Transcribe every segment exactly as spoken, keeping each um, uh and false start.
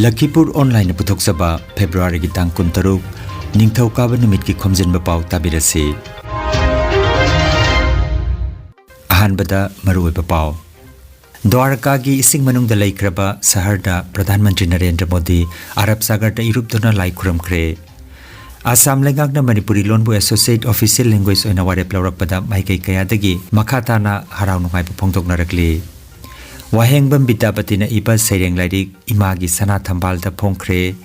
ꯂꯈꯤꯄꯨꯔ ꯑꯣꯟꯂꯥꯏꯟꯅ ꯄꯨꯊꯣꯛꯆꯕ ꯐꯦꯕ꯭ꯔꯨꯋꯥꯔꯤꯒꯤ ꯇꯥꯡ ꯀꯨꯟꯇꯔꯨꯛ, ꯅꯤꯡꯊꯧꯀꯥꯕ ꯅꯨꯃꯤꯠꯀꯤ ꯈꯣꯝꯖꯤꯟꯕ ꯄꯥꯎ ꯇꯥꯕꯤꯔꯁꯤ꯫ ꯑꯍꯥꯟꯕꯗ ꯃꯔꯨꯑꯣꯏꯕ ꯄꯥꯎ꯫ ꯗ꯭ꯋꯥꯔꯀꯥꯒꯤ ꯏꯁꯤꯡ ꯃꯅꯨꯡꯗ ꯂꯩꯈ꯭ꯔꯕ ꯁꯍꯔꯗ ꯄ꯭ꯔꯙꯥꯟ ꯃꯟꯇ꯭ꯔꯤ ꯅꯔꯦꯟꯗ꯭ꯔ ꯃꯣꯗꯤ ꯑꯔꯕ ꯁꯥꯒꯔꯗ ꯏꯔꯨꯞꯇꯨꯅ ꯂꯥꯏ ꯈꯨꯔꯨꯝꯈ꯭ꯔꯦ꯫ ꯑꯁꯥꯝ ꯂꯩꯉꯥꯛꯅ ꯃꯅꯤꯄꯨꯔꯤ ꯂꯣꯟꯕꯨ ꯑꯦꯁꯣꯁꯤꯌꯦꯠ ꯑꯣꯐꯤꯁꯤꯌꯦꯜ ꯂꯦꯡꯒ꯭ꯋꯦꯖ ꯑꯣꯏꯅ ꯋꯥꯔꯦꯞ ꯂꯧꯔꯛꯄꯗ ꯃꯥꯏꯀꯩ ꯀꯌꯥꯗꯒꯤ ꯃꯈꯥ ꯇꯥꯅ ꯍꯔꯥꯎ ꯅꯨꯡꯉꯥꯏꯕ ꯐꯣꯡꯗꯣꯛꯅꯔꯛꯂꯤ꯫ ꯋꯥꯍꯦꯡꯕꯝ ꯕꯤꯗ꯭ꯌꯥꯄꯇꯤꯅ ꯏꯕ ꯁꯩꯔꯦꯡ ꯂꯥꯏꯔꯤꯛ ꯏꯃꯥꯒꯤ ꯁꯅꯥ ꯊꯝꯕꯥꯜꯗ ꯐꯣꯡꯈ꯭ꯔꯦ꯫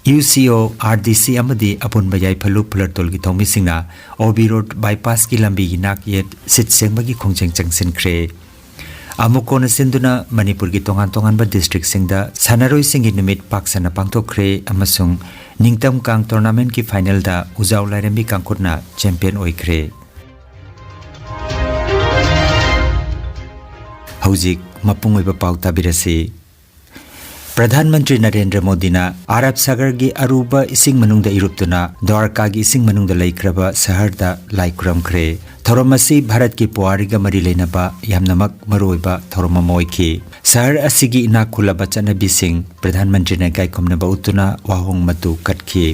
ꯌꯨ ꯁꯤ ꯑꯣ, ꯑꯥꯔ ꯗꯤ ꯁꯤ ꯑꯃꯗꯤ ꯑꯄꯨꯟꯕ ꯌꯥꯏꯐ ꯂꯨꯞ ꯐꯨꯂꯔꯇꯣꯜꯒꯤ ꯊꯧꯃꯤꯁꯤꯡꯅ ꯑꯣ ꯕꯤ ꯔꯣꯗ ꯕꯥꯏꯄꯥꯁꯀꯤ ꯂꯝꯕꯤꯒꯤ ꯅꯥꯛ ꯌꯦꯠ ꯁꯤꯠ ꯁꯦꯡꯕꯒꯤ ꯈꯣꯡꯖꯪ ꯆꯪꯁꯤꯟꯈ꯭ꯔꯦ꯫ ꯑꯃꯨꯛ ꯀꯣꯟꯅ ꯁꯤꯟꯗꯨꯅ ꯃꯅꯤꯄꯨꯔꯒꯤ ꯇꯣꯉꯥꯟ ꯇꯣꯉꯥꯟꯕ ꯗꯤꯁꯇ꯭ꯔꯤꯛꯁꯤꯡꯗ ꯁꯥꯟꯅꯔꯣꯏꯁꯤꯡꯒꯤ ꯅꯨꯃꯤꯠ ꯄꯥꯛ ꯁꯟꯅ ꯄꯥꯡꯊꯣꯛꯈ꯭ꯔꯦ ꯑꯃꯁꯨꯡ ꯅꯤꯡꯇꯝ ꯀꯥꯡ ꯇꯣꯔꯅꯥꯃꯦꯟꯠꯀꯤ ꯐꯥꯏꯅꯦꯜꯗ ꯎꯖꯥꯎ ꯂꯥꯏꯔꯦꯝꯕꯤ ꯀꯥꯡꯈꯨꯠꯅ ꯆꯦꯝꯄꯤꯌꯟ ꯑꯣꯏꯈ꯭ꯔꯦ꯫ ꯍꯧꯖꯤꯛ ꯃꯄꯨꯡ ꯑꯣꯏꯕ ꯄꯥꯎ ꯇꯥꯕꯤꯔꯁꯤ꯫ ꯄ꯭ꯔꯙꯥꯟ ꯃꯟꯇ꯭ꯔꯤ ꯅꯔꯦꯟꯗ꯭ꯔ ꯃꯣꯗꯤꯅ ꯑꯔꯕ ꯁꯥꯒꯔꯒꯤ ꯑꯔꯨꯕ ꯏꯁꯤꯡ ꯃꯅꯨꯡꯗ ꯏꯔꯨꯞꯇꯨꯅ ꯗ꯭ꯋꯥꯔꯀꯥꯒꯤ ꯏꯁꯤꯡ ꯃꯅꯨꯡꯗ ꯂꯩꯈ꯭ꯔꯕ ꯁꯍꯔꯗ ꯂꯥꯏ ꯈꯨꯔꯨꯝꯈ꯭ꯔꯦ꯫ ꯊꯧꯔꯝ ꯑꯁꯤ ꯚꯥꯔꯠꯀꯤ ꯄꯨꯋꯥꯔꯤꯒ ꯃꯔꯤ ꯂꯩꯅꯕ ꯌꯥꯝꯅꯃꯛ ꯃꯔꯨꯑꯣꯏꯕ ꯊꯧꯔꯝ ꯑꯃ ꯑꯣꯏꯈꯤ꯫ ꯁꯍꯔ ꯑꯁꯤꯒꯤ ꯏꯅꯥꯛ ꯈꯨꯜꯂꯕ ꯆꯠꯅꯕꯤꯁꯤꯡ ꯄ꯭ꯔꯙꯥꯟ ꯃꯟꯇ꯭ꯔꯤꯅ ꯏꯀꯥꯏ ꯈꯨꯝꯅꯕ ꯎꯠꯇꯨꯅ ꯋꯥꯍꯣꯡ ꯃꯇꯨ ꯀꯠꯈꯤ꯫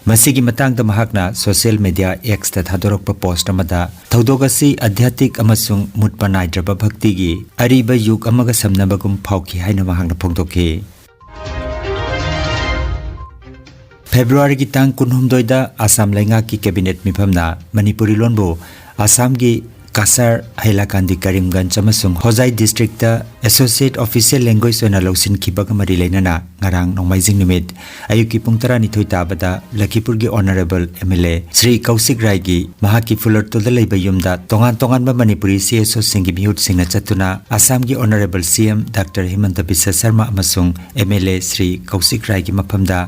ꯃꯁꯤꯒꯤ ꯃꯇꯥꯡꯗ ꯃꯍꯥꯛꯅ ꯁꯣꯁꯤꯌꯦꯜ ꯃꯤꯗꯤꯌꯥ ꯑꯦꯛꯁꯇ ꯊꯥꯗꯣꯔꯛꯄ ꯄꯣꯁ꯭ꯠ ꯑꯃꯗ, "ꯊꯧꯗꯣꯛ ꯑꯁꯤ ꯑꯙ꯭ꯌꯥꯠꯇꯤꯛ ꯑꯃꯁꯨꯡ ꯃꯨꯠꯄ ꯅꯥꯏꯗ꯭ꯔꯕ ꯚꯛꯇꯤꯒꯤ ꯑꯔꯤꯕ ꯌꯨꯒ ꯑꯃꯒ ꯁꯝꯅꯕꯒꯨꯝ ꯐꯥꯎꯈꯤ" ꯍꯥꯏꯅ ꯃꯍꯥꯛꯅ ꯐꯣꯡꯗꯣꯛꯈꯤ꯫ ꯐꯦꯕ꯭ꯔꯨꯋꯥꯔꯤꯒꯤ ꯇꯥꯡ ꯀꯨꯟꯍꯨꯝꯗꯣꯏꯗ ꯑꯁꯥꯝ ꯂꯩꯉꯥꯛꯀꯤ ꯀꯦꯕꯤꯅꯦꯠ ꯃꯤꯐꯝꯅ ꯃꯅꯤꯄꯨꯔꯤ ꯂꯣꯟꯕꯨ ꯑꯁꯥꯝꯒꯤ ꯀꯁꯥꯔ, ꯍꯩꯂꯥꯀꯥꯟꯗꯤ ꯀꯔꯤꯝꯒꯟꯖ ꯑꯃꯁꯨꯡ ꯍꯣꯖꯥꯏ ꯗꯤꯁꯇ꯭ꯔꯤꯛꯇ ꯑꯦꯁꯣꯁꯤꯌꯦꯠ ꯑꯣꯐꯤꯁꯤꯌꯦꯜ ꯂꯦꯡꯒ꯭ꯋꯦꯖ ꯑꯣꯏꯅ ꯂꯧꯁꯤꯟꯈꯤꯕꯒ ꯃꯔꯤ ꯂꯩꯅꯅ ꯉꯔꯥꯡ ꯅꯣꯡꯃꯥꯏꯖꯤꯡ ꯅꯨꯃꯤꯠ ꯑꯌꯨꯛꯀꯤ ꯄꯨꯡ ꯇꯔꯥꯅꯤꯊꯣꯏ ꯇꯥꯕꯗ ꯂꯈꯤꯄꯨꯔꯒꯤ honourable M L A Shri Kaushik ꯔꯥꯏꯒꯤ ꯃꯍꯥꯛꯀꯤ ꯐꯨꯂꯔꯇꯣꯜꯗ ꯂꯩꯕ ꯌꯨꯝꯗ ꯇꯣꯉꯥꯟ ꯇꯣꯉꯥꯟꯕ ꯃꯅꯤꯄꯨꯔꯤ ꯁꯤ ꯑꯦꯁ ꯑꯣꯁꯤꯡꯒꯤ ꯃꯤꯍꯨꯠꯁꯤꯡꯅ ꯆꯠꯇꯨꯅ ꯑꯁꯥꯝꯒꯤ ꯑꯣꯅꯔꯦꯕꯜ ꯁꯤ ꯑꯦꯝ ꯗꯥꯛꯇꯔ ꯍꯤꯃꯟꯇ ꯕꯤꯁ꯭ꯋ ꯁꯔꯃ ꯑꯃꯁꯨꯡ M L A Shri Kaushik ꯔꯥꯏꯒꯤ ꯃꯐꯝꯗ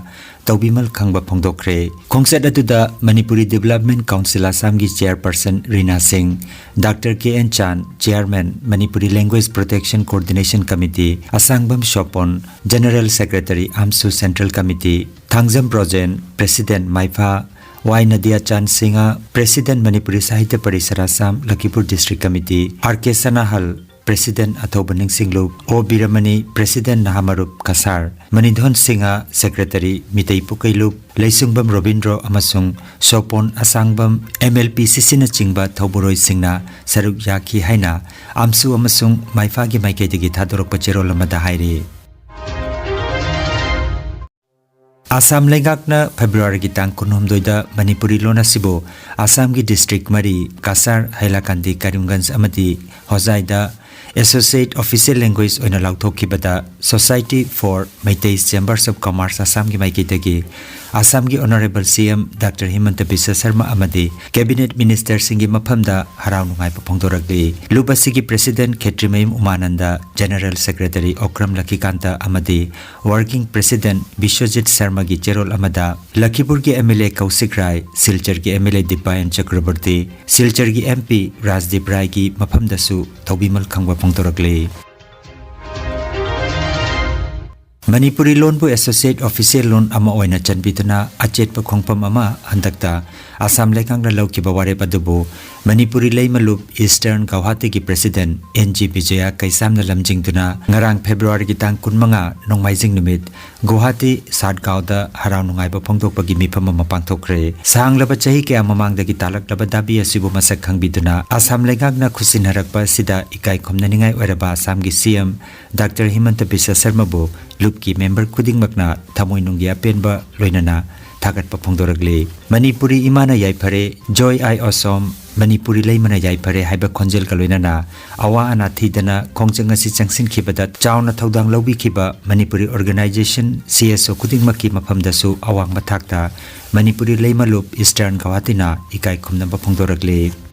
ꯇꯧꯕꯤꯃꯜ ꯈꯪꯕ ꯐꯣꯡꯗꯣꯛꯈ꯭ꯔꯦ꯫ ꯈꯣꯡꯆꯠ ꯑꯗꯨꯗ ꯃꯅꯤꯄꯨꯔꯤ ꯗꯤꯕꯦꯂꯞꯃꯦꯟꯠ ꯀꯥꯎꯟꯁꯤꯜ ꯑꯁꯥꯝꯒꯤ chairperson Rina Singh, doctor K N Chan, chairman, Manipuri language protection coordination committee, Asangbam Sopon, general secretary, AMSU central committee, Thangjam Brojen, president Maipha, Y Nadiyachan Singha, president Manipuri Sahitya Parishad Assam, Lakhipur district committee, R K Sanahal, President ꯑꯊꯧꯕ ꯅꯤꯡꯁꯤꯡꯂꯨꯞ, ꯑꯣ ꯕꯤꯔꯃꯅꯤ, President ꯅꯍꯥꯃꯔꯨꯞ ꯀꯁꯥꯔ, ꯃꯅꯤꯙꯣꯟ ꯁꯤꯡꯍ, Secretary ꯃꯤꯇꯩ ꯄꯨꯀꯩꯂꯨꯞ, ꯂꯩꯁꯨꯡꯕꯝ ꯔꯣꯕꯤꯟꯗ꯭ꯔꯣ ꯑꯃꯁꯨꯡ ꯁꯣꯄꯣꯟ ꯑꯁꯥꯡꯕꯝ, M L P C Cꯅꯆꯤꯡꯕ ꯊꯧꯕꯨꯔꯣꯏꯁꯤꯡꯅ ꯁꯔꯨꯛ ꯌꯥꯈꯤ ꯍꯥꯏꯅ ꯑꯝꯁꯨ ꯑꯃꯁꯨꯡ ꯃꯥꯏꯐꯥꯒꯤ ꯃꯥꯏꯀꯩꯗꯒꯤ ꯊꯥꯗꯣꯔꯛꯄ ꯆꯦꯔꯣꯜ ꯑꯃꯗ ꯍꯥꯏꯔꯤ꯫ ꯑꯁꯥꯝ ꯂꯩꯉꯥꯛꯅ ꯐꯦꯕ꯭ꯔꯨꯋꯥꯔꯤꯒꯤ ꯇꯥꯡ ꯀꯨꯟꯍꯨꯝꯗꯣꯏꯗ ꯃꯅꯤꯄꯨꯔꯤ ꯂꯣꯟ ꯑꯁꯤꯕꯨ ꯑꯁꯥꯝꯒꯤ district ꯃꯔꯤ, ꯀꯁꯥꯔ, ꯍꯩꯂꯥꯀꯥꯟꯗꯤ, ꯀꯔꯤꯝꯒꯟꯖ ꯑꯃꯗꯤ ꯍꯣꯖꯥꯏꯗ Associate Official Language ꯑꯣꯏꯅ ꯂꯥꯎꯊꯣꯛꯈꯤꯕꯗ Society for Meiteis Chambers of Commerce ꯑꯁꯥꯝꯒꯤ ꯃꯥꯏꯀꯩꯗꯒꯤ ꯑꯁꯥꯝꯒꯤ Honourable C M Doctor ꯍꯤꯃꯟꯇ Visva Sharma ꯑꯃꯗꯤ Cabinet Ministerꯁꯤꯡꯒꯤ ꯃꯐꯝꯗ ꯍꯔꯥꯎ ꯅꯨꯡꯉꯥꯏꯕ ꯐꯣꯡꯗꯣꯔꯛꯂꯤ꯫ ꯂꯨꯞ ꯑꯁꯤꯒꯤ President ꯈꯦꯇ꯭ꯔꯤꯃꯌꯨꯝ ꯎꯃꯥꯅꯟꯗ, General Secretary ꯑꯣꯀ꯭ꯔꯝ ꯂꯈꯤꯀꯥꯟꯇ ꯑꯃꯗꯤ Working President ꯕꯤꯁ꯭ꯋꯖꯤꯠ ꯁꯔꯃꯒꯤ ꯆꯦꯔꯣꯜ ꯑꯃꯗ ꯂꯈꯤꯄꯨꯔꯒꯤ M L A ꯀꯧꯁꯤꯛ Rai, ꯁꯤꯜꯆꯔꯒꯤ M L A ꯗꯤꯄꯥꯌꯟ ꯆꯀ꯭ꯔꯕꯔꯇꯤ, ꯁꯤꯜꯆꯔꯒꯤ M P ꯔꯥꯖꯗꯤꯞ ꯔꯥꯏꯒꯤ ꯃꯐꯝꯗꯁꯨ ꯊꯧꯕꯤꯃꯜ ꯈꯪꯕ ꯐꯣꯡꯗꯣꯔꯛꯂꯤ꯫ ꯃꯅꯤꯄꯨꯔꯤ ꯂꯣꯟꯕꯨ Associate Official ꯂꯣꯟ ꯑꯃ ꯑꯣꯏꯅ ꯆꯟꯕꯤꯗꯨꯅ ꯑꯆꯦꯠꯄ ꯈꯣꯡꯐꯝ ꯑꯃ ꯍꯟꯗꯛꯇ ꯑꯁꯥꯝ ꯂꯩꯉꯥꯛꯅ ꯂꯧꯈꯤꯕ ꯋꯥꯔꯦꯞ ꯑꯗꯨꯕꯨ Manipuri ꯂꯩꯃꯂꯨꯞ Eastern ꯒꯧꯍꯥꯇꯤꯒꯤ President N G Bijay ꯀꯩꯁꯥꯝꯅ ꯂꯝꯖꯤꯡꯗꯨꯅ ꯉꯔꯥꯡ ꯐꯦꯕ꯭ꯔꯨꯋꯥꯔꯤꯒꯤ ꯇꯥꯡ ꯀꯨꯟꯃꯉꯥ ꯅꯣꯡꯃꯥꯏꯖꯤꯡ ꯅꯨꯃꯤꯠ ꯒꯨꯋꯥꯍꯥꯇꯤ ꯁꯥꯠꯒꯥꯎꯗ ꯍꯔꯥꯎ ꯅꯨꯡꯉꯥꯏꯕ ꯐꯣꯡꯗꯣꯛꯄꯒꯤ ꯃꯤꯐꯝ ꯑꯃ ꯄꯥꯡꯊꯣꯛꯈ꯭ꯔꯦ꯫ ꯁꯥꯡꯂꯕ ꯆꯍꯤ ꯀꯌꯥ ꯃꯃꯥꯡꯗꯒꯤ ꯇꯥꯂꯛꯂꯕ ꯗꯥꯕꯤ ꯑꯁꯤꯕꯨ ꯃꯁꯛ ꯈꯪꯕꯤꯗꯨꯅ ꯑꯁꯥꯝ ꯂꯩꯉꯥꯛꯅ ꯈꯨꯠꯁꯤꯟꯅꯔꯛꯄ ꯑꯁꯤꯗ ꯏꯀꯥꯏ ꯈꯨꯝꯅꯅꯤꯡꯉꯥꯏ ꯑꯣꯏꯔꯕ ꯑꯁꯥꯝꯒꯤ C M Doctor ꯍꯤꯃꯟꯇ Visva ꯁꯔꯃꯕꯨ ꯂꯨꯞꯀꯤ member ꯈꯨꯗꯤꯡꯃꯛꯅ ꯊꯃꯣꯏꯅꯨꯡꯒꯤ ꯑꯄꯦꯟꯕ ꯂꯣꯏꯅꯅ ꯊꯥꯒꯠꯄ ꯐꯣꯡꯗꯣꯔꯛꯂꯤ꯫ ꯃꯅꯤꯄꯨꯔꯤ ꯏꯃꯥꯅ ꯌꯥꯏꯐꯔꯦ, Joy I Awesome, ꯃꯅꯤꯄꯨꯔꯤ ꯂꯩꯃꯅ ꯌꯥꯏꯐꯔꯦ ꯍꯥꯏꯕ ꯈꯣꯟꯖꯦꯜꯒ ꯂꯣꯏꯅꯅ ꯑꯋꯥ ꯑꯅꯥ ꯊꯤꯗꯅ ꯈꯣꯡꯖꯪ ꯑꯁꯤ ꯆꯪꯁꯤꯟꯈꯤꯕꯗ ꯆꯥꯎꯅ ꯊꯧꯗꯥꯡ ꯂꯧꯕꯤꯈꯤꯕ Manipuri organization, C S O ꯈꯨꯗꯤꯡꯃꯛꯀꯤ ꯃꯐꯝꯗꯁꯨ ꯑꯋꯥꯡꯕ ꯊꯥꯛꯇ ꯃꯅꯤꯄꯨꯔꯤ ꯂꯩꯃꯂꯨꯞ Eastern ꯒꯧꯍꯥꯇꯤꯅ ꯏꯀꯥꯏ ꯈꯨꯝꯅꯕ ꯐꯣꯡꯗꯣꯔꯛꯂꯤ꯫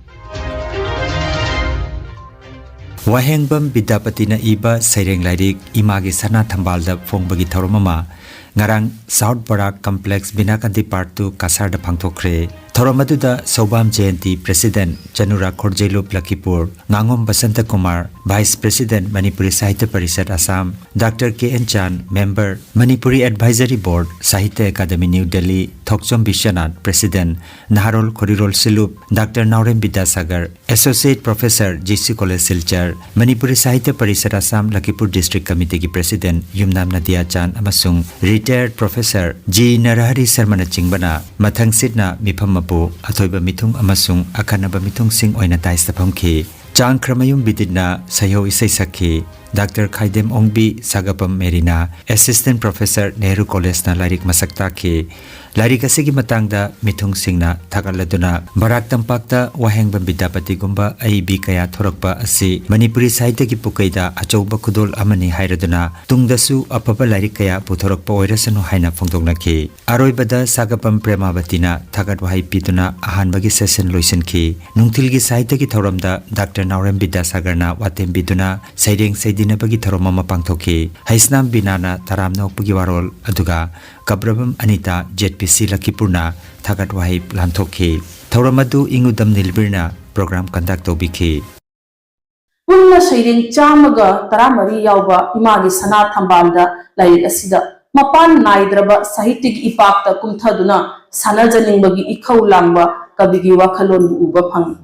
ꯋꯥꯍꯦꯡꯕꯝ ꯕꯤꯗ꯭ꯌꯥꯄꯇꯤꯅ ꯏꯕ ꯁꯩꯔꯦꯡ ꯂꯥꯏꯔꯤꯛ ꯏꯃꯥꯒꯤ ꯁꯅꯥ ꯊꯝꯕꯥꯜꯗ ꯐꯣꯡꯕꯒꯤ ꯊꯧꯔꯝ ꯑꯃ ꯉꯔꯥꯡ South Barak Complex ꯕꯤꯅꯥꯀꯥꯟꯇꯤ Park two ꯀꯁꯥꯔꯗ ꯄꯥꯡꯊꯣꯛꯈ꯭ꯔꯦ꯫ ꯊꯧꯔꯝ ꯑꯗꯨꯗ ꯁꯧꯕꯥꯝ ꯖꯌꯟꯇꯤ, President, ꯆꯅꯨꯔꯥ ꯈꯣꯔꯖꯩꯂꯨꯞ, ꯂꯈꯤꯄꯨꯔ, ꯉꯥꯉꯣꯝ Basanta Kumar, Vice President, Manipuri Sahitya Parishad Assam, doctor K N Chan, Member, Manipuri Advisory Board, Sahitya Akademi, new Delhi, Thokchom Biswanath, President, Naharol Khorirol Shilup, doctor Naorem Vidyasagar, Associate Professor, G C College, Silchar, Manipuri Sahitya Parishad Assam Lakhipur District Committeeꯒꯤ President ꯌꯨꯝꯅꯥꯝ ꯅꯗꯤꯌꯥ ꯆꯥꯟ ꯑꯃꯁꯨꯡ Retired Professor ꯖꯤ ꯅꯔꯍꯔꯤ ꯁꯔꯃꯅꯆꯤꯡꯕꯅ ꯃꯊꯪꯁꯤꯠꯅ ꯃꯤꯐꯝ ꯃꯄꯨ, ꯑꯊꯣꯏꯕ ꯃꯤꯊꯨꯡ ꯑꯃꯁꯨꯡ ꯑꯈꯟꯅꯕ ꯃꯤꯊꯨꯡꯁꯤꯡ ꯑꯣꯏꯅ dais ꯇ ꯐꯝꯈꯤ꯫ ꯆꯥꯡꯈ꯭ꯔꯃꯌꯨꯝ ꯕꯤꯗꯤꯠꯅ ꯁꯩꯍꯧ ꯏꯁꯩ ꯁꯛꯈꯤ꯫ Doctor Khaidem Ongbi Sagapam Merina, Assistant Professor, Nehru ꯀꯣꯂꯦꯖꯅ ꯂꯥꯏꯔꯤꯛ ꯃꯁꯛ ꯇꯥꯛꯈꯤ꯫ ꯂꯥꯏꯔꯤꯛ ꯑꯁꯤꯒꯤ ꯃꯇꯥꯡꯗ ꯃꯤꯊꯨꯡꯁꯤꯡꯅ ꯊꯥꯒꯠꯂꯗꯨꯅ, ꯕꯔꯥꯛ ꯇꯝꯄꯥꯛꯇ ꯋꯥꯍꯦꯡꯕꯝ ꯕꯤꯗ꯭ꯌꯥꯄꯇꯤꯒꯨꯝꯕ ꯑꯏꯕꯤ ꯀꯌꯥ ꯊꯣꯔꯛꯄ ꯑꯁꯤ ꯃꯅꯤꯄꯨꯔꯤ ꯁꯥꯍꯤꯇ꯭ꯌꯒꯤ ꯄꯨꯀꯩꯗ ꯑꯆꯧꯕ ꯈꯨꯗꯣꯜ ꯑꯃꯅꯤ ꯍꯥꯏꯔꯗꯨꯅ, ꯇꯨꯡꯗꯁꯨ ꯑꯐꯕ ꯂꯥꯏꯔꯤꯛ ꯀꯌꯥ ꯄꯨꯊꯣꯔꯛꯄ ꯑꯣꯏꯔꯁꯅꯨ ꯍꯥꯏꯅ ꯐꯣꯡꯗꯣꯛꯅꯈꯤ꯫ ꯑꯔꯣꯏꯕꯗ ꯁꯥꯒꯄꯝ ꯄ꯭ꯔꯦꯃꯥꯕꯇꯤꯅ ꯊꯥꯒꯠ ꯋꯥꯍꯩ ꯄꯤꯗꯨꯅ ꯑꯍꯥꯟꯕꯒꯤ session ꯂꯣꯏꯁꯤꯟꯈꯤ꯫ ꯅꯨꯡꯊꯤꯜꯒꯤ ꯁꯥꯍꯤꯇ꯭ꯌꯒꯤ ꯊꯧꯔꯝꯗ ꯗꯥꯛꯇꯔ ꯅꯥꯎꯔꯦꯝ ꯕꯤꯗ꯭ꯌꯥꯁꯥꯒꯔꯅ ꯋꯥꯇꯦꯝ ꯄꯤꯗꯨꯅ ꯁꯩꯔꯦꯡ ꯁꯩꯗꯤꯟꯅꯕꯒꯤ ꯊꯧꯔꯝ ꯑꯃ ꯄꯥꯡꯊꯣꯛꯈꯤ꯫ ꯍꯩꯁꯅꯥꯝ ꯕꯤꯅꯥꯅ ꯇꯔꯥꯝꯅ ꯑꯣꯛꯄꯒꯤ ꯋꯥꯔꯣꯜ, ꯑꯗꯨꯒ ꯀꯕ꯭ꯔꯕꯝ ꯑꯅꯤꯇꯥ, ꯖꯦꯗ ꯄꯤ ꯁꯤ ꯂꯈꯤꯄꯨꯔꯅ ꯊꯥꯒꯠ ꯋꯥꯍꯩ ꯂꯥꯟꯊꯣꯛꯈꯤ꯫ ꯊꯧꯔꯝ ꯑꯗꯨ ꯏꯉꯨꯗꯝ ꯅꯤꯜꯕꯤꯔꯅ program conduct ꯇꯧꯕꯤꯈꯤ꯫ ꯄꯨꯟꯅ ꯁꯩꯔꯦꯡ ꯆꯥꯝꯃꯒ ꯇꯔꯥꯃꯔꯤ ꯌꯥꯎꯕ ꯏꯃꯥꯒꯤ ꯁꯅꯥ ꯊꯝꯕꯥꯜꯗ ꯂꯥꯏꯔꯤꯛ ꯑꯁꯤꯗ ꯃꯄꯥꯟ ꯅꯥꯏꯗ꯭ꯔꯕ ꯁꯥꯍꯤꯇ꯭ꯌꯒꯤ ꯏꯄꯥꯛꯇ ꯀꯨꯝꯊꯗꯨꯅ ꯁꯥꯟꯅꯖꯅꯤꯡꯕꯒꯤ ꯏꯈꯧ ꯂꯥꯡꯕ ꯀꯕꯤꯒꯤ ꯋꯥꯈꯜꯂꯣꯟꯕꯨ ꯎꯕ ꯐꯪꯏ꯫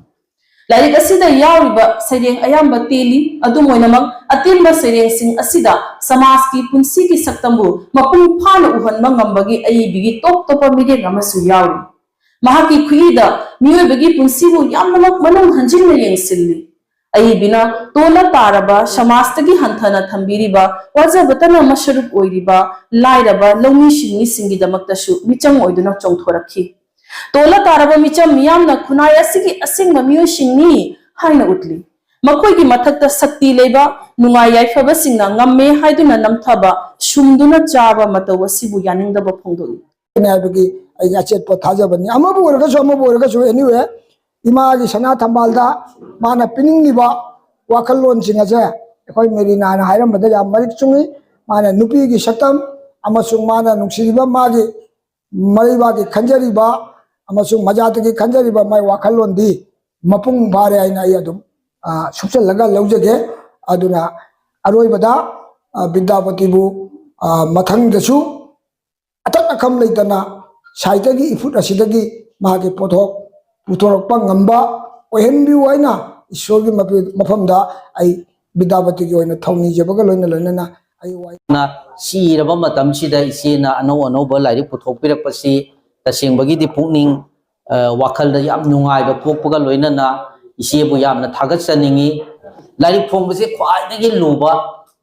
ꯂꯥꯏꯔꯤꯛ ꯑꯁꯤꯗ ꯌꯥꯎꯔꯤꯕ ꯁꯩꯔꯦꯡ ꯑꯌꯥꯝꯕ ꯇꯦꯜꯂꯤ꯫ ꯑꯗꯨꯝ ꯑꯣꯏꯅꯃꯛ, ꯑꯇꯦꯟꯕ ꯁꯩꯔꯦꯡꯁꯤꯡ ꯑꯁꯤꯗ ꯁꯃꯥꯖꯀꯤ ꯄꯨꯟꯁꯤꯒꯤ ꯁꯛꯇꯝꯕꯨ ꯃꯄꯨꯡ ꯐꯥꯅ ꯎꯍꯟꯕ ꯉꯝꯕꯒꯤ ꯑꯏꯕꯤꯒꯤ ꯇꯣꯞ ꯇꯣꯞꯄ ꯃꯤꯔꯦꯞ ꯑꯃꯁꯨ ꯌꯥꯎꯔꯤ꯫ ꯃꯍꯥꯛꯀꯤ ꯈꯨꯠꯏꯗ ꯃꯤꯑꯣꯏꯕꯒꯤ ꯄꯨꯟꯁꯤꯕꯨ ꯌꯥꯝꯅꯃꯛ ꯃꯅꯨꯡ ꯍꯟꯖꯤꯟꯅ ꯌꯦꯡꯁꯤꯜꯂꯤ꯫ ꯑꯏꯕꯤꯅ ꯇꯣꯜꯂ ꯇꯥꯔꯕ, ꯁꯃꯥꯖꯇꯒꯤ ꯍꯟꯊꯅ ꯊꯝꯕꯤꯔꯤꯕ, ꯋꯥꯖꯕꯇꯅ ꯃꯁꯔꯨꯛ ꯑꯣꯏꯔꯤꯕ ꯂꯥꯏꯔꯕ ꯂꯧꯃꯤ ꯁꯤꯟꯃꯤꯁꯤꯡꯒꯤꯗꯃꯛꯇꯁꯨ ꯃꯤꯆꯪ ꯑꯣꯏꯗꯨꯅ ꯆꯣꯡꯊꯣꯔꯛꯈꯤ꯫ ꯇꯣꯜꯂ ꯇꯥꯔꯕ ꯃꯤꯆꯝ ꯃꯤꯌꯥꯝꯅ ꯈꯨꯟꯅꯥꯏ ꯑꯁꯤꯒꯤ ꯑꯁꯦꯡꯕ ꯃꯤꯑꯣꯏꯁꯤꯡꯅꯤ ꯍꯥꯏꯅ ꯎꯠꯂꯤ꯫ ꯃꯈꯣꯏꯒꯤ ꯃꯊꯛꯇ ꯁꯛꯇꯤ ꯂꯩꯕ, ꯅꯨꯡꯉꯥꯏ ꯌꯥꯏꯐꯕꯁꯤꯡꯅ ꯉꯝꯃꯦ ꯍꯥꯏꯗꯨꯅ ꯅꯝꯊꯕ, ꯁꯨꯝꯗꯨꯅ ꯆꯥꯕ ꯃꯇꯧ ꯑꯁꯤꯕꯨ ꯌꯥꯅꯤꯡꯗꯕ ꯐꯣꯡꯗꯣꯛꯏ꯫ ꯍꯥꯏꯕꯒꯤ ꯑꯩꯒꯤ ꯑꯆꯦꯠꯄ ꯊꯥꯖꯕꯅꯤ꯫ ꯑꯃꯕꯨ ꯑꯣꯏꯔꯒꯁꯨ, ꯑꯃꯕꯨ ꯑꯣꯏꯔꯒꯁꯨ, anyway, ꯏꯃꯥꯒꯤ ꯁꯅꯥ ꯊꯝꯕꯥꯜꯗ ꯃꯥꯅ ꯄꯤꯅꯤꯡꯂꯤꯕ ꯋꯥꯈꯜꯂꯣꯟꯁꯤꯡ ꯑꯁꯦ ꯑꯩꯈꯣꯏ ꯃꯦꯔꯤꯅꯥꯅ ꯍꯥꯏꯔꯝꯕꯗ ꯌꯥꯝ ꯃꯔꯤꯛ ꯆꯨꯝꯃꯤ꯫ ꯃꯥꯅ ꯅꯨꯄꯤꯒꯤ ꯁꯛꯇꯝ ꯑꯃꯁꯨꯡ ꯃꯥꯅ ꯅꯨꯡꯁꯤꯔꯤꯕ ꯃꯥꯒꯤ ꯃꯔꯩꯕꯥꯛꯀꯤ ꯈꯟꯖꯔꯤꯕ ꯑꯃꯁꯨꯡ ꯃꯖꯥꯇꯒꯤ ꯈꯟꯖꯔꯤꯕ ꯃꯥꯏ ꯋꯥꯈꯜꯂꯣꯟꯗꯤ ꯃꯄꯨꯡ ꯐꯥꯔꯦ ꯍꯥꯏꯅ ꯑꯩ ꯑꯗꯨꯝ, ꯑ, ꯁꯨꯞꯆꯜꯂꯒ ꯂꯧꯖꯒꯦ꯫ ꯑꯗꯨꯅ ꯑꯔꯣꯏꯕꯗ, ꯑ, ꯕꯤꯗ꯭ꯌꯥꯄꯇꯤꯕꯨ, ꯑ, ꯃꯊꯪꯗꯁꯨ ꯑꯇꯠ ꯑꯈꯝ ꯂꯩꯇꯅ ꯁꯥꯍꯤꯇ꯭ꯌꯒꯤ ꯏꯐꯨꯠ ꯑꯁꯤꯗꯒꯤ ꯃꯍꯥꯛꯀꯤ ꯄꯣꯠꯊꯣꯛ ꯄꯨꯊꯣꯔꯛꯄ ꯉꯝꯕ ꯑꯣꯏꯍꯟꯕꯤꯌꯨ ꯍꯥꯏꯅ ꯏꯁꯣꯔꯒꯤ ꯃꯄꯤ-, ꯃꯐꯝꯗ ꯑꯩ ꯕꯤꯗ꯭ꯌꯥꯄꯇꯤꯒꯤ ꯑꯣꯏꯅ ꯊꯧꯅꯤꯖꯕꯒ ꯂꯣꯏꯅ ꯂꯣꯏꯅꯅ ꯑꯩ ꯋꯥ-, ꯅ ꯁꯤ ꯏꯔꯕ ꯃꯇꯝꯁꯤꯗ ꯏꯆꯦꯅ ꯑꯅꯧ ꯑꯅꯧꯕ ꯂꯥꯏꯔꯤꯛ ꯄꯨꯊꯣꯛꯄꯤꯔꯛꯄꯁꯤ ꯇꯁꯦꯡꯕꯒꯤꯗꯤ ꯄꯨꯛꯅꯤꯡ, ꯑ, ꯋꯥꯈꯜꯗ ꯌꯥꯝ ꯅꯨꯡꯉꯥꯏꯕ ꯄꯣꯛꯄꯒ ꯂꯣꯏꯅꯅ ꯏꯆꯦꯕꯨ ꯌꯥꯝꯅ ꯊꯥꯒꯠꯆꯅꯤꯡꯉꯤ꯫ ꯂꯥꯏꯔꯤꯛ ꯐꯣꯡꯕꯁꯦ ꯈ꯭ꯋꯥꯏꯗꯒꯤ ꯂꯨꯕ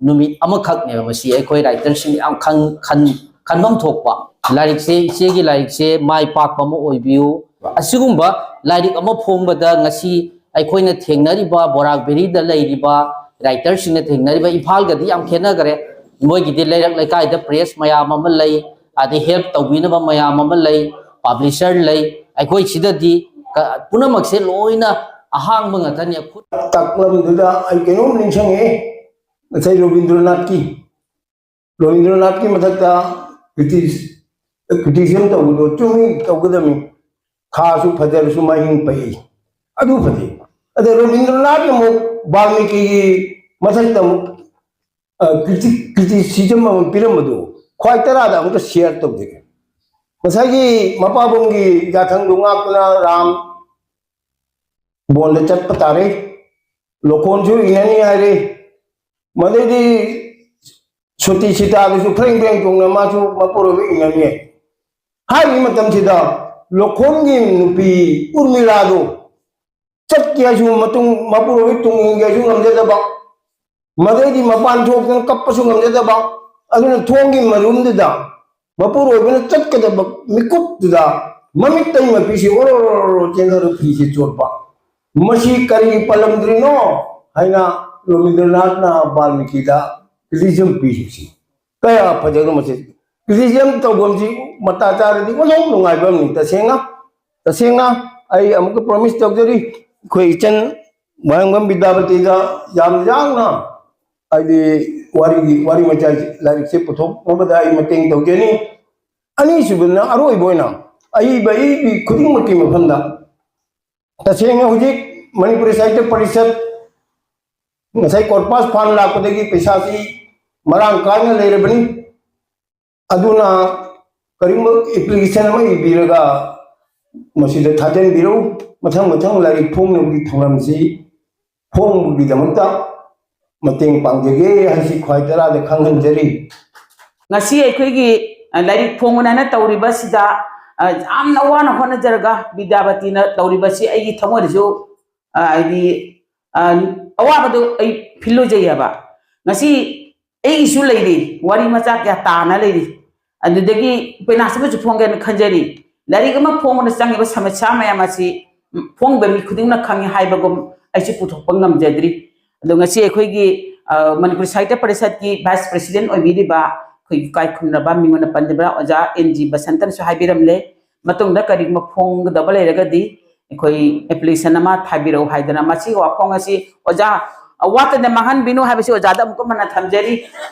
ꯅꯨꯃꯤꯠ ꯑꯃꯈꯛꯅꯦꯕ꯫ ꯃꯁꯤ ꯑꯩꯈꯣꯏ ꯔꯥꯏꯇꯔꯁꯤꯡ ꯌꯥꯝ ꯈꯟ-, ꯈꯟ-, ꯈꯟꯐꯝ ꯊꯣꯛꯄ ꯂꯥꯏꯔꯤꯛꯁꯦ, ꯏꯆꯦꯒꯤ ꯂꯥꯏꯔꯤꯛꯁꯦ ꯃꯥꯏ ꯄꯥꯛꯄ ꯑꯃ ꯑꯣꯏꯕꯤꯌꯨ꯫ ꯑꯁꯤꯒꯨꯝꯕ ꯂꯥꯏꯔꯤꯛ ꯑꯃ ꯐꯣꯡꯕꯗ ꯉꯁꯤ ꯑꯩꯈꯣꯏꯅ ꯊꯦꯡꯅꯔꯤꯕ, ꯕꯣꯔꯥꯛ ꯚꯦꯂꯤꯗ ꯂꯩꯔꯤꯕ ꯔꯥꯏꯇꯔꯁꯤꯡꯅ ꯊꯦꯡꯅꯔꯤꯕ, ꯏꯝꯐꯥꯜꯒꯗꯤ ꯌꯥꯝ ꯈꯦꯠꯅꯈ꯭ꯔꯦ꯫ ꯃꯣꯏꯒꯤꯗꯤ ꯂꯩꯔꯛ ꯂꯩꯀꯥꯏꯗ ꯄ꯭ꯔꯦꯁ ꯃꯌꯥꯝ ꯑꯃ ꯂꯩ, ꯑꯗꯩ ꯍꯦꯜꯞ ꯇꯧꯕꯤꯅꯕ ꯃꯌꯥꯝ ꯑꯃ ꯂꯩ, ꯄꯥꯕ꯭ꯂꯤꯁꯔ ꯂꯩ꯫ ꯑꯩꯈꯣꯏ ꯁꯤꯗꯗꯤ ꯀ-, ꯄꯨꯝꯅꯃꯛꯁꯦ ꯂꯣꯏꯅ ꯑꯍꯥꯡꯕ ꯉꯥꯛꯇꯅꯤ꯫ ꯇꯥꯛꯂꯝꯗꯨꯗ ꯑꯩ ꯀꯩꯅꯣꯝ ꯅꯤꯡꯁꯤꯡꯉꯦ꯫ ꯉꯁꯥꯏ ꯔꯣꯕꯤꯟꯗ꯭ꯔꯅꯥꯊꯀꯤ, ꯔꯣꯕꯤꯟꯗ꯭ꯔꯅꯥꯊꯀꯤ ꯃꯊꯛꯇ ꯀ꯭ꯔꯤꯇꯤꯁ-, ꯀ꯭ꯔꯤꯇꯤꯁꯤꯖꯝ ꯇꯧꯕꯗꯣ ꯆꯨꯝꯃꯤ, ꯇꯧꯒꯗꯕꯅꯤ꯫ ꯈꯥꯁꯨ ꯐꯖꯔꯁꯨ ꯃꯍꯤꯡ ꯄꯩ꯫ ꯑꯗꯨ ꯐꯖꯩ꯫ ꯑꯗ ꯔꯣꯕꯤꯟꯗ꯭ꯔꯅꯥꯊꯅ ꯑꯃꯨꯛ ꯕꯥꯜꯃꯤꯀꯤꯒꯤ ꯃꯊꯛꯇ ꯑꯃꯨꯛ, ꯑ, ꯀ꯭ꯔꯤꯇꯤ-, ꯀ꯭ꯔꯤꯇꯤꯁꯤꯖꯝ ꯑꯃ ꯄꯤꯔꯝꯕꯗꯨ ꯈ꯭ꯋꯥꯏ ꯇꯔꯥꯗ ꯑꯃꯨꯛꯇ ꯁꯤꯌꯔ ꯇꯧꯖꯒꯦ꯫ ꯉꯁꯥꯏꯒꯤ ꯃꯄꯥꯕꯨꯡꯒꯤ ꯌꯥꯊꯪꯗꯨ ꯉꯥꯛꯇꯨꯅ ꯔꯥꯝ ꯕꯣꯟꯗ ꯆꯠꯄ ꯇꯥꯔꯦ꯫ ꯂꯣꯈꯣꯟꯁꯨ ꯏꯅꯅꯤ ꯍꯥꯏꯔꯦ꯫ ꯃꯗꯩꯗꯤ ꯁꯣꯇꯤ ꯁꯤꯇꯥꯗꯨꯁꯨ ꯐ꯭ꯔꯦꯡ ꯐ꯭ꯔꯦꯡ ꯆꯣꯡꯅ ꯃꯥꯁꯨ ꯃꯄꯨꯔꯣꯏꯕ ꯏꯅꯅꯤ꯫ ꯍꯥꯏꯔꯤꯕ ꯃꯇꯝꯁꯤꯗ ꯂꯣꯈꯣꯟꯒꯤ ꯅꯨꯄꯤ ꯎꯔꯃꯤꯂꯥꯗꯨ ꯆꯠꯀꯦ ꯍꯥꯏꯁꯨ ꯃꯇꯨꯡ, ꯃꯄꯨꯔꯣꯏꯕ ꯇꯨꯡ ꯏꯟꯒꯦ ꯍꯥꯏꯁꯨ ꯉꯝꯖꯗꯕ, ꯃꯗꯩꯗꯤ ꯃꯄꯥꯟ ꯊꯣꯛꯇꯅ ꯀꯞꯄꯁꯨ ꯉꯝꯖꯗꯕ, ꯑꯗꯨꯅ ꯊꯣꯡꯒꯤ ꯃꯔꯨꯝꯗꯨꯗ ꯃꯄꯨꯔꯣꯏꯕꯅ ꯆꯠꯀꯗꯕ ꯃꯤꯀꯨꯞꯇꯨꯗ ꯃꯃꯤꯠꯇꯩ ꯃꯄꯤꯁꯤ ꯑꯣꯔꯣ ꯑꯣꯔꯣ ꯑꯣꯔꯣ ꯆꯦꯟꯊꯔ ꯐꯤꯁꯤ ꯆꯣꯠꯄ꯫ ꯃꯁꯤ ꯀꯔꯤꯒꯤ ꯄꯜꯂꯝꯗ꯭ꯔꯤꯅꯣ ꯍꯥꯏꯅ ꯔꯣꯕꯤꯟꯗ꯭ꯔꯅꯥꯊꯅ ꯕꯥꯜꯃꯤꯀꯤꯗ ꯀ꯭ꯔꯤꯇꯤꯁꯤꯖꯝ ꯄꯤꯔꯤꯕꯁꯤ꯫ ꯀꯌꯥ ꯐꯖꯈ꯭ꯔꯣ ꯃꯁꯤ꯫ ꯀ꯭ꯔꯤꯇꯤꯁꯤꯖꯝ ꯇꯧꯐꯝꯁꯤ ꯃꯇꯥ ꯆꯥꯔꯗꯤ ꯑꯣꯟꯊꯣꯛ ꯅꯨꯡꯉꯥꯏꯕ ꯑꯃꯅꯤ꯫ ꯇꯁꯦꯡꯅ, ꯇꯁꯦꯡꯅ ꯑꯩ ꯑꯃꯨꯛꯀ ꯄ꯭ꯔꯣꯃꯤꯁ ꯇꯧꯖꯔꯤ, ꯑꯩꯈꯣꯏ ꯏꯆꯟ ꯃꯌꯥꯡꯕꯝ ꯕꯤꯗ꯭ꯌꯥꯄꯇꯤꯗ ꯌꯥꯝ ꯌꯥꯡꯅ ꯍꯥꯏꯗꯤ ꯋꯥꯔꯤꯒꯤ, ꯋꯥꯔꯤ ꯃꯆꯥ ꯂꯥꯏꯔꯤꯛꯁꯦ ꯄꯨꯊꯣꯛꯅꯕꯗ ꯑꯩ ꯃꯇꯦꯡ ꯇꯧꯖꯅꯤ꯫ ꯑꯅꯤꯁꯨꯕꯗꯅ ꯑꯔꯣꯏꯕ ꯑꯣꯏꯅ ꯑꯏꯕ ꯑꯏꯕꯤ ꯈꯨꯗꯤꯡꯃꯛꯀꯤ ꯃꯐꯝꯗ ꯇꯁꯦꯡꯅ ꯍꯧꯖꯤꯛ ꯃꯅꯤꯄꯨꯔꯤ ꯁꯥꯍꯤꯇ꯭ꯌ ꯄꯔꯤꯁꯠ ꯉꯁꯥꯏ ꯀꯣꯔꯄꯁ ꯐꯟ ꯂꯥꯛꯄꯗꯒꯤ ꯄꯩꯁꯥꯁꯤ ꯃꯔꯥꯡ ꯀꯥꯏꯅ ꯂꯩꯔꯕꯅꯤ꯫ ꯑꯗꯨꯅ ꯀꯔꯤꯒꯨꯝꯕ ꯑꯦꯄ꯭ꯂꯤꯀꯦꯁꯟ ꯑꯃ ꯏꯕꯤꯔꯒ ꯃꯁꯤꯗ ꯊꯥꯖꯤꯟꯕꯤꯔꯛꯎ꯫ ꯃꯊꯪ ꯃꯊꯪ ꯂꯥꯏꯔꯤꯛ ꯐꯣꯡꯅꯕꯒꯤ ꯊꯧꯔꯝꯁꯤ ꯐꯣꯡꯕꯒꯤꯗꯃꯛꯇ ꯃꯇꯦꯡ ꯄꯥꯡꯖꯒꯦ ꯍꯥꯏꯁꯤ ꯈ꯭ꯋꯥꯏ ꯇꯔꯥꯗ ꯈꯪꯍꯟꯖꯔꯤ꯫ ꯉꯁꯤ ꯑꯩꯈꯣꯏꯒꯤ, ꯑ, ꯂꯥꯏꯔꯤꯛ ꯐꯣꯡꯕꯅ ꯇꯧꯔꯤꯕꯁꯤꯗ, ꯑ, ꯌꯥꯝꯅ ꯋꯥꯅ ꯍꯣꯠꯅꯖꯔꯒ ꯕꯤꯗ꯭ꯌꯥꯕꯇꯤꯅ ꯇꯧꯔꯤꯕꯁꯤ ꯑꯩꯒꯤ ꯊꯃꯣꯏꯗꯁꯨ, ꯑ, ꯍꯥꯏꯗꯤ, ꯑ, ꯑꯋꯥꯕꯗꯨ ꯑꯩ ꯐꯤꯜ ꯑꯣꯏꯖꯩ ꯍꯥꯏꯕ꯫ ꯉꯁꯤ ꯑꯩꯒꯤꯁꯨ ꯂꯩꯔꯤ, ꯋꯥꯔꯤ ꯃꯆꯥ ꯀꯌꯥ ꯇꯥꯅ ꯂꯩꯔꯤ꯫ ꯑꯗꯨꯗꯒꯤ ꯎꯄꯦꯅꯥꯁ ꯑꯃꯁꯨ ꯐꯣꯡꯒꯦꯅ ꯈꯟꯖꯔꯤ꯫ ꯂꯥꯏꯔꯤꯛ ꯑꯃ ꯐꯣꯡꯕꯗ ꯆꯪꯉꯤꯕ ꯁꯃꯁ꯭ꯌꯥ ꯃꯌꯥꯝ ꯑꯁꯤ, ꯎꯝ, ꯐꯣꯡꯕ ꯃꯤ ꯈꯨꯗꯤꯡꯅ ꯈꯪꯉꯤ ꯍꯥꯏꯕꯒꯨꯝ ꯑꯩꯁꯨ ꯄꯨꯊꯣꯛꯄ ꯉꯝꯖꯗ꯭ꯔꯤ꯫ ꯑꯗꯣ ꯉꯁꯤ ꯑꯩꯈꯣꯏꯒꯤ, ꯑ, ꯃꯅꯤꯄꯨꯔ ꯁꯥꯍꯤꯇ꯭ꯌ ꯄꯔꯤꯁꯠꯀꯤ ꯚꯥꯏꯁ ꯄ꯭ꯔꯦꯁꯤꯗꯦꯟꯠ ꯑꯣꯏꯕꯤꯔꯤꯕ ꯑꯩꯈꯣꯏ ꯏꯀꯥꯏ ꯈꯨꯝꯅꯕ ꯃꯤꯉꯣꯟꯗ ꯄꯟꯖꯕ ꯑꯣꯖꯥ ꯑꯦꯟ ꯖꯤ ꯕꯁꯟꯇꯅꯁꯨ ꯍꯥꯏꯕꯤꯔꯝꯂꯦ꯫ ꯃꯇꯨꯡꯗ ꯀꯔꯤꯒꯨꯝꯕ ꯐꯣꯡꯒꯗꯕ ꯂꯩꯔꯒꯗꯤ ꯑꯩꯈꯣꯏ ꯑꯦꯄ꯭ꯂꯤꯀꯦꯁꯟ ꯑꯃ ꯊꯥꯕꯤꯔꯛꯎ ꯍꯥꯏꯗꯅ ꯃꯁꯤꯒꯤ ꯋꯥꯐꯝ ꯑꯁꯤ ꯑꯣꯖꯥ ꯋꯥꯠꯇꯅ ꯃꯥꯡꯍꯟꯕꯤꯅꯨ ꯍꯥꯏꯕꯁꯤ ꯑꯣꯖꯥꯗ ꯑꯃꯨꯛꯀ ꯍꯟꯅ ꯊꯝꯖꯔꯤ꯫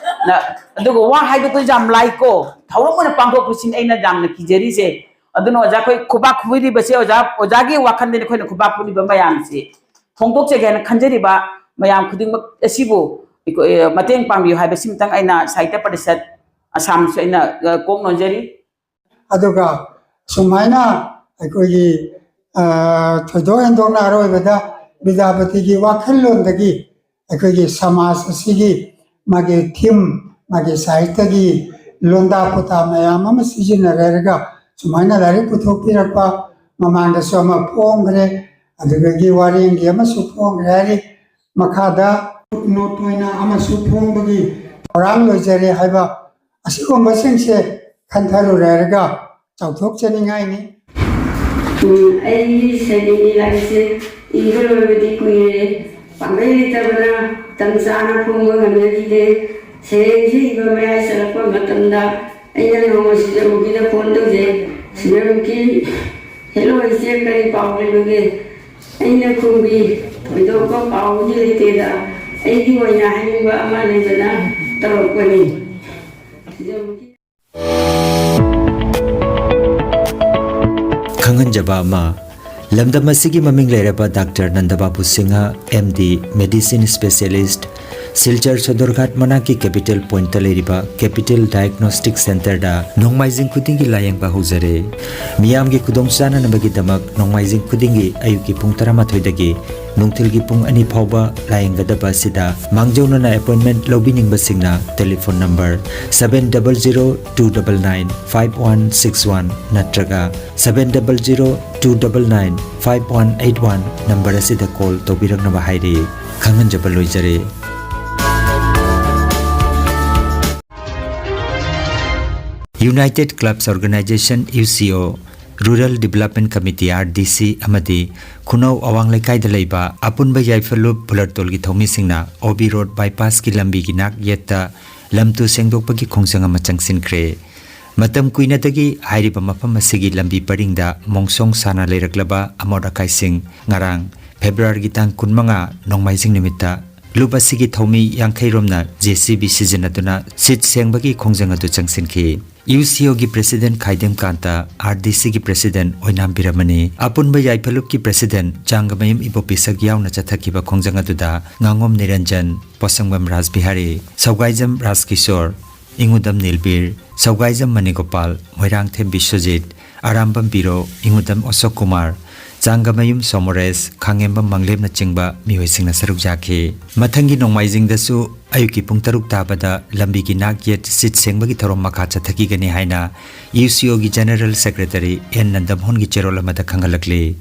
ꯅ-, ꯑꯗꯨꯒ ꯋꯥ ꯍꯥꯏꯗꯣꯛꯄꯁꯤ ꯌꯥꯝ ꯂꯥꯏꯀꯣ, ꯊꯧꯔꯝ ꯑꯣꯏꯅ ꯄꯥꯡꯊꯣꯛꯄꯁꯤꯅꯤ ꯑꯩꯅ ꯌꯥꯝꯅ ꯀꯤꯖꯔꯤꯁꯦ꯫ ꯑꯗꯨꯅ ꯑꯣꯖꯥ, ꯑꯩꯈꯣꯏ ꯈꯨꯕꯥꯛ ꯈꯨꯕꯤꯔꯤꯕꯁꯦ ꯑꯣꯖꯥ, ꯑꯣꯖꯥꯒꯤ ꯋꯥꯈꯜꯗꯅꯤ ꯑꯩꯈꯣꯏꯅ ꯈꯨꯕꯥꯛ ꯈꯨꯔꯤꯕ ꯃꯌꯥꯝꯁꯤ꯫ ꯐꯣꯡꯗꯣꯛꯆꯒꯦ ꯍꯥꯏꯅ ꯈꯟꯖꯔꯤꯕ ꯃꯌꯥꯝ ꯈꯨꯗꯤꯡꯃꯛ ꯑꯁꯤꯕꯨ ꯑꯩꯈꯣꯏ, ꯑ, ꯃꯇꯦꯡ ꯄꯥꯡꯕꯤꯌꯨ ꯍꯥꯏꯕꯁꯤꯃꯇꯪ ꯑꯩꯅ ꯁꯥꯍꯤꯇ꯭ꯌ ꯄꯔꯤꯁꯠ ꯑꯁꯥꯝꯁꯨ ꯑꯩꯅ, ꯑ, ꯀꯣꯛ ꯅꯣꯟꯖꯔꯤ꯫ ꯑꯗꯨꯒ ꯁꯨꯃꯥꯏꯅ ꯑꯩꯈꯣꯏꯒꯤ, ꯑ, ꯊꯣꯏꯗꯣꯛ ꯍꯦꯟꯗꯣꯛꯅ ꯑꯔꯣꯏꯕꯗ ꯕꯤꯗ꯭ꯌꯥꯄꯇꯤꯒꯤ ꯋꯥꯈꯜꯂꯣꯟꯗꯒꯤ ꯑꯩꯈꯣꯏꯒꯤ ꯁꯃꯥꯖ ꯑꯁꯤꯒꯤ ꯃꯥꯒꯤ ꯊꯤꯝ, ꯃꯥꯒꯤ ꯁꯥꯍꯤꯇ꯭ꯌꯒꯤ ꯂꯣꯟꯗꯥ ꯄꯨꯇꯥ ꯃꯌꯥꯝ ꯑꯃ ꯁꯤꯖꯤꯟꯅꯔꯒ ꯁꯨꯃꯥꯏꯅ ꯂꯥꯏꯔꯤꯛ ꯄꯨꯊꯣꯛꯄꯤꯔꯛꯄ, ꯃꯃꯥꯡꯗꯁꯨ ꯑꯃ ꯐꯣꯡꯈ꯭ꯔꯦ, ꯑꯗꯨꯗꯒꯤ ꯋꯥꯔꯦꯡꯒꯤ ꯑꯃꯁꯨ ꯐꯣꯡꯈ꯭ꯔꯦ ꯍꯥꯏꯔꯤ꯫ ꯃꯈꯥꯗ ꯅꯣꯠ ꯑꯣꯏꯅ ꯑꯃꯁꯨ ꯐꯣꯡꯕꯒꯤ ꯊꯧꯔꯥꯡ ꯂꯣꯏꯖꯔꯦ ꯍꯥꯏꯕ ꯑꯁꯤꯒꯨꯝꯕꯁꯤꯡꯁꯦ ꯈꯟꯊꯔꯨꯔꯦ ꯍꯥꯏꯔꯒ ꯆꯥꯎꯊꯣꯛꯆꯅꯤꯡꯉꯥꯏꯅꯤ꯫ ꯎꯝ, ꯑꯩꯒꯤ ꯁꯩꯔꯦꯡꯒꯤ ꯂꯥꯏꯔꯤꯛꯁꯦ ꯏꯕ ꯂꯣꯏꯕꯗꯤ ꯀꯨꯏꯔꯦ꯫ ꯄꯥꯡꯒꯜ ꯂꯩꯇꯕꯅ ꯃꯇꯝ ꯆꯥꯅ ꯐꯣꯡꯕ ꯉꯝꯖꯈꯤꯗꯦ꯫ ꯁꯩꯔꯦꯡꯁꯤ ꯏꯕ ꯃꯌꯥꯏ ꯆꯜꯂꯛꯄ ꯃꯇꯝꯗ ꯑꯩꯅ ꯅꯣꯡꯃ ꯁꯤꯖꯃꯨꯈꯤꯗ ꯐꯣꯟ ꯇꯧꯖꯩ꯫ ꯁꯤꯖꯃꯨꯈꯤ, "ꯍꯦꯂꯣ ꯏꯆꯦ, ꯀꯔꯤ ꯄꯥꯎ ꯂꯩꯕꯒꯦ?" ꯑꯩꯅ ꯈꯨꯝꯕꯤ, "ꯊꯣꯏꯗꯣꯛꯄ ꯄꯥꯎꯗꯤ ꯂꯩꯇꯦꯗ, ꯑꯩꯒꯤ ꯑꯣꯏꯅ ꯍꯥꯏꯅꯤꯡꯕ ꯑꯃ ꯂꯩꯕꯅ ꯇꯧꯔꯛꯄꯅꯤ꯫" ꯁꯤꯖꯃꯨꯈꯤ꯫ ꯈꯪꯍꯟꯖꯕ ꯑꯃ, ꯂꯝꯗꯝ ꯑꯁꯤꯒꯤ ꯃꯃꯤꯡ ꯂꯩꯔꯕ ꯗꯥꯛꯇꯔ ꯅꯟꯗꯕꯥꯕꯨ Singh, M D, Medicine Specialist, Silchar Sadarghat ꯃꯅꯥꯛꯀꯤ ꯀꯦꯄꯤꯇꯦꯜ ꯄꯣꯏꯟꯠꯇ ꯂꯩꯔꯤꯕ ꯀꯦꯄꯤꯇꯦꯜ ꯗꯥꯏꯒꯅꯣꯁꯇꯤꯛ ꯁꯦꯟꯇꯔꯗ ꯅꯣꯡꯃꯥꯏꯖꯤꯡ ꯈꯨꯗꯤꯡꯒꯤ ꯂꯥꯌꯦꯡꯕ ꯍꯧꯖꯔꯦ꯫ ꯃꯤꯌꯥꯝꯒꯤ ꯈꯨꯗꯣꯡ ꯆꯥꯅꯅꯕꯒꯤꯗꯃꯛ ꯅꯣꯡꯃꯥꯏꯖꯤꯡ ꯈꯨꯗꯤꯡꯒꯤ ꯑꯌꯨꯛꯀꯤ ꯄꯨꯡ ꯇꯔꯥꯃꯥꯊꯣꯏꯗꯒꯤ ꯅꯨꯡꯊꯤꯜꯒꯤ ꯄꯨꯡ ꯑꯅꯤ ꯐꯥꯎꯕ ꯂꯥꯌꯦꯡꯒꯗꯕ ꯑꯁꯤꯗ ꯃꯥꯡꯖꯧꯅꯅ ꯑꯦꯄꯣꯏꯟꯃꯦꯟꯠ ꯂꯧꯕꯤꯅꯤꯡꯕꯁꯤꯡꯅ telephone number seven double zero two double nine five one six one ꯅꯠꯇ꯭ꯔꯒ seven double zero two double nine five one eight one number ꯑꯁꯤꯗ ꯀꯣꯜ ꯇꯧꯕꯤꯔꯛꯅꯕ ꯍꯥꯏꯔꯤ꯫ ꯈꯪꯍꯟꯖꯕ ꯂꯣꯏꯖꯔꯦ꯫ United Clubs Organization, U C O, Rural Development Committee, R D C, ꯑꯃꯗꯤ ꯈꯨꯅꯧ ꯑꯋꯥꯡ ꯂꯩꯀꯥꯏꯗ ꯂꯩꯕ ꯑꯄꯨꯟꯕ ꯌꯥꯏꯐꯂꯨꯞ ꯐꯨꯂꯔꯇꯣꯜꯒꯤ ꯊꯧꯃꯤꯁꯤꯡꯅ O B Road bypassꯀꯤ ꯂꯝꯕꯤꯒꯤ ꯅꯥꯛ ꯌꯦꯠꯇ ꯂꯝ ꯇꯨ ꯁꯦꯡꯗꯣꯛꯄꯒꯤ ꯈꯣꯡꯖꯪ ꯑꯃ ꯆꯪꯁꯤꯟꯈ꯭ꯔꯦ꯫ ꯃꯇꯝ ꯀꯨꯏꯅꯗꯒꯤ ꯍꯥꯏꯔꯤꯕ ꯃꯐꯝ ꯑꯁꯤꯒꯤ ꯂꯝꯕꯤ ꯄꯔꯤꯡꯗ ꯃꯣꯡꯁꯣꯡ ꯁꯥꯅ ꯂꯩꯔꯛꯂꯕ ꯑꯃꯣꯠ ꯑꯀꯥꯏꯁꯤꯡ ꯉꯔꯥꯡ ꯐꯦꯕ꯭ꯔꯨꯋꯥꯔꯤꯒꯤ ꯇꯥꯡ ꯀꯨꯟꯃꯉꯥ ꯅꯣꯡꯃꯥꯏꯖꯤꯡ ꯅꯨꯃꯤꯠꯇ ꯂꯨꯞ ꯑꯁꯤꯒꯤ ꯊꯧꯃꯤ ꯌꯥꯡꯈꯩ ꯔꯣꯝꯅ J C B ꯁꯤꯖꯤꯟꯅꯗꯨꯅ ꯁꯤꯠ ꯁꯦꯡꯕꯒꯤ ꯈꯣꯡꯖꯪ ꯑꯗꯨ ꯆꯪꯁꯤꯟꯈꯤ꯫ U C Oꯒꯤ President ꯈꯥꯏꯗꯦꯝ ꯀꯥꯟꯇ, R D Cꯒꯤ President ꯑꯣꯏꯅꯥꯝ ꯕꯤꯔꯃꯅꯤ, ꯑꯄꯨꯟꯕ ꯌꯥꯏꯐꯂꯨꯞꯀꯤ President ꯆꯥꯡꯒꯃꯌꯨꯝ ꯏꯕꯣꯄꯤꯁꯛ ꯌꯥꯎꯅ ꯆꯠꯊꯈꯤꯕ ꯈꯣꯡꯖꯪ ꯑꯗꯨꯗ ꯉꯥꯉꯣꯝ ꯅꯤꯔꯟꯖꯟ, ꯄꯣꯁꯪꯕꯝ ꯔꯥꯖꯕꯤꯍꯥꯔꯤ, ꯁꯧꯒꯥꯏꯖꯝ ꯔꯥꯖꯀꯤꯁꯣꯔ, ꯏꯉꯨꯗꯝ ꯅꯤꯜꯕꯤꯔ, ꯁꯧꯒꯥꯏꯖꯝ ꯃꯅꯤꯒꯣꯄꯥꯜ, ꯃꯣꯏꯔꯥꯡꯊꯦꯝ ꯕꯤꯁ꯭ꯋꯖꯤꯠ, ꯑꯔꯥꯝꯕꯝ ꯕꯤꯔꯣ, ꯏꯉꯨꯗꯝ ꯑꯁꯣꯛ ꯀꯨꯃꯥꯔ, ꯆꯥꯡꯒꯃꯌꯨꯝ ꯁꯣꯃꯣꯔꯦꯁ, ꯈꯥꯡꯉꯦꯝꯕꯝ ꯃꯪꯂꯦꯝꯅꯆꯤꯡꯕ ꯃꯤꯑꯣꯏꯁꯤꯡꯅ ꯁꯔꯨꯛ ꯌꯥꯈꯤ꯫ ꯃꯊꯪꯒꯤ ꯅꯣꯡꯃꯥꯏꯖꯤꯡꯗꯁꯨ ꯑꯌꯨꯛꯀꯤ ꯄꯨꯡ ꯇꯔꯨꯛ ꯇꯥꯕꯗ ꯂꯝꯕꯤꯒꯤ ꯅꯥꯛ ꯌꯦꯠ ꯁꯤꯠ ꯁꯦꯡꯕꯒꯤ ꯊꯧꯔꯝ ꯃꯈꯥ ꯆꯠꯊꯈꯤꯒꯅꯤ ꯍꯥꯏꯅ U C Oꯒꯤ General Secretary N ꯅꯟꯗꯃꯣꯍꯟꯒꯤ ꯆꯦꯔꯣꯜ ꯑꯃꯗ ꯈꯪꯍꯜꯂꯛꯂꯤ꯫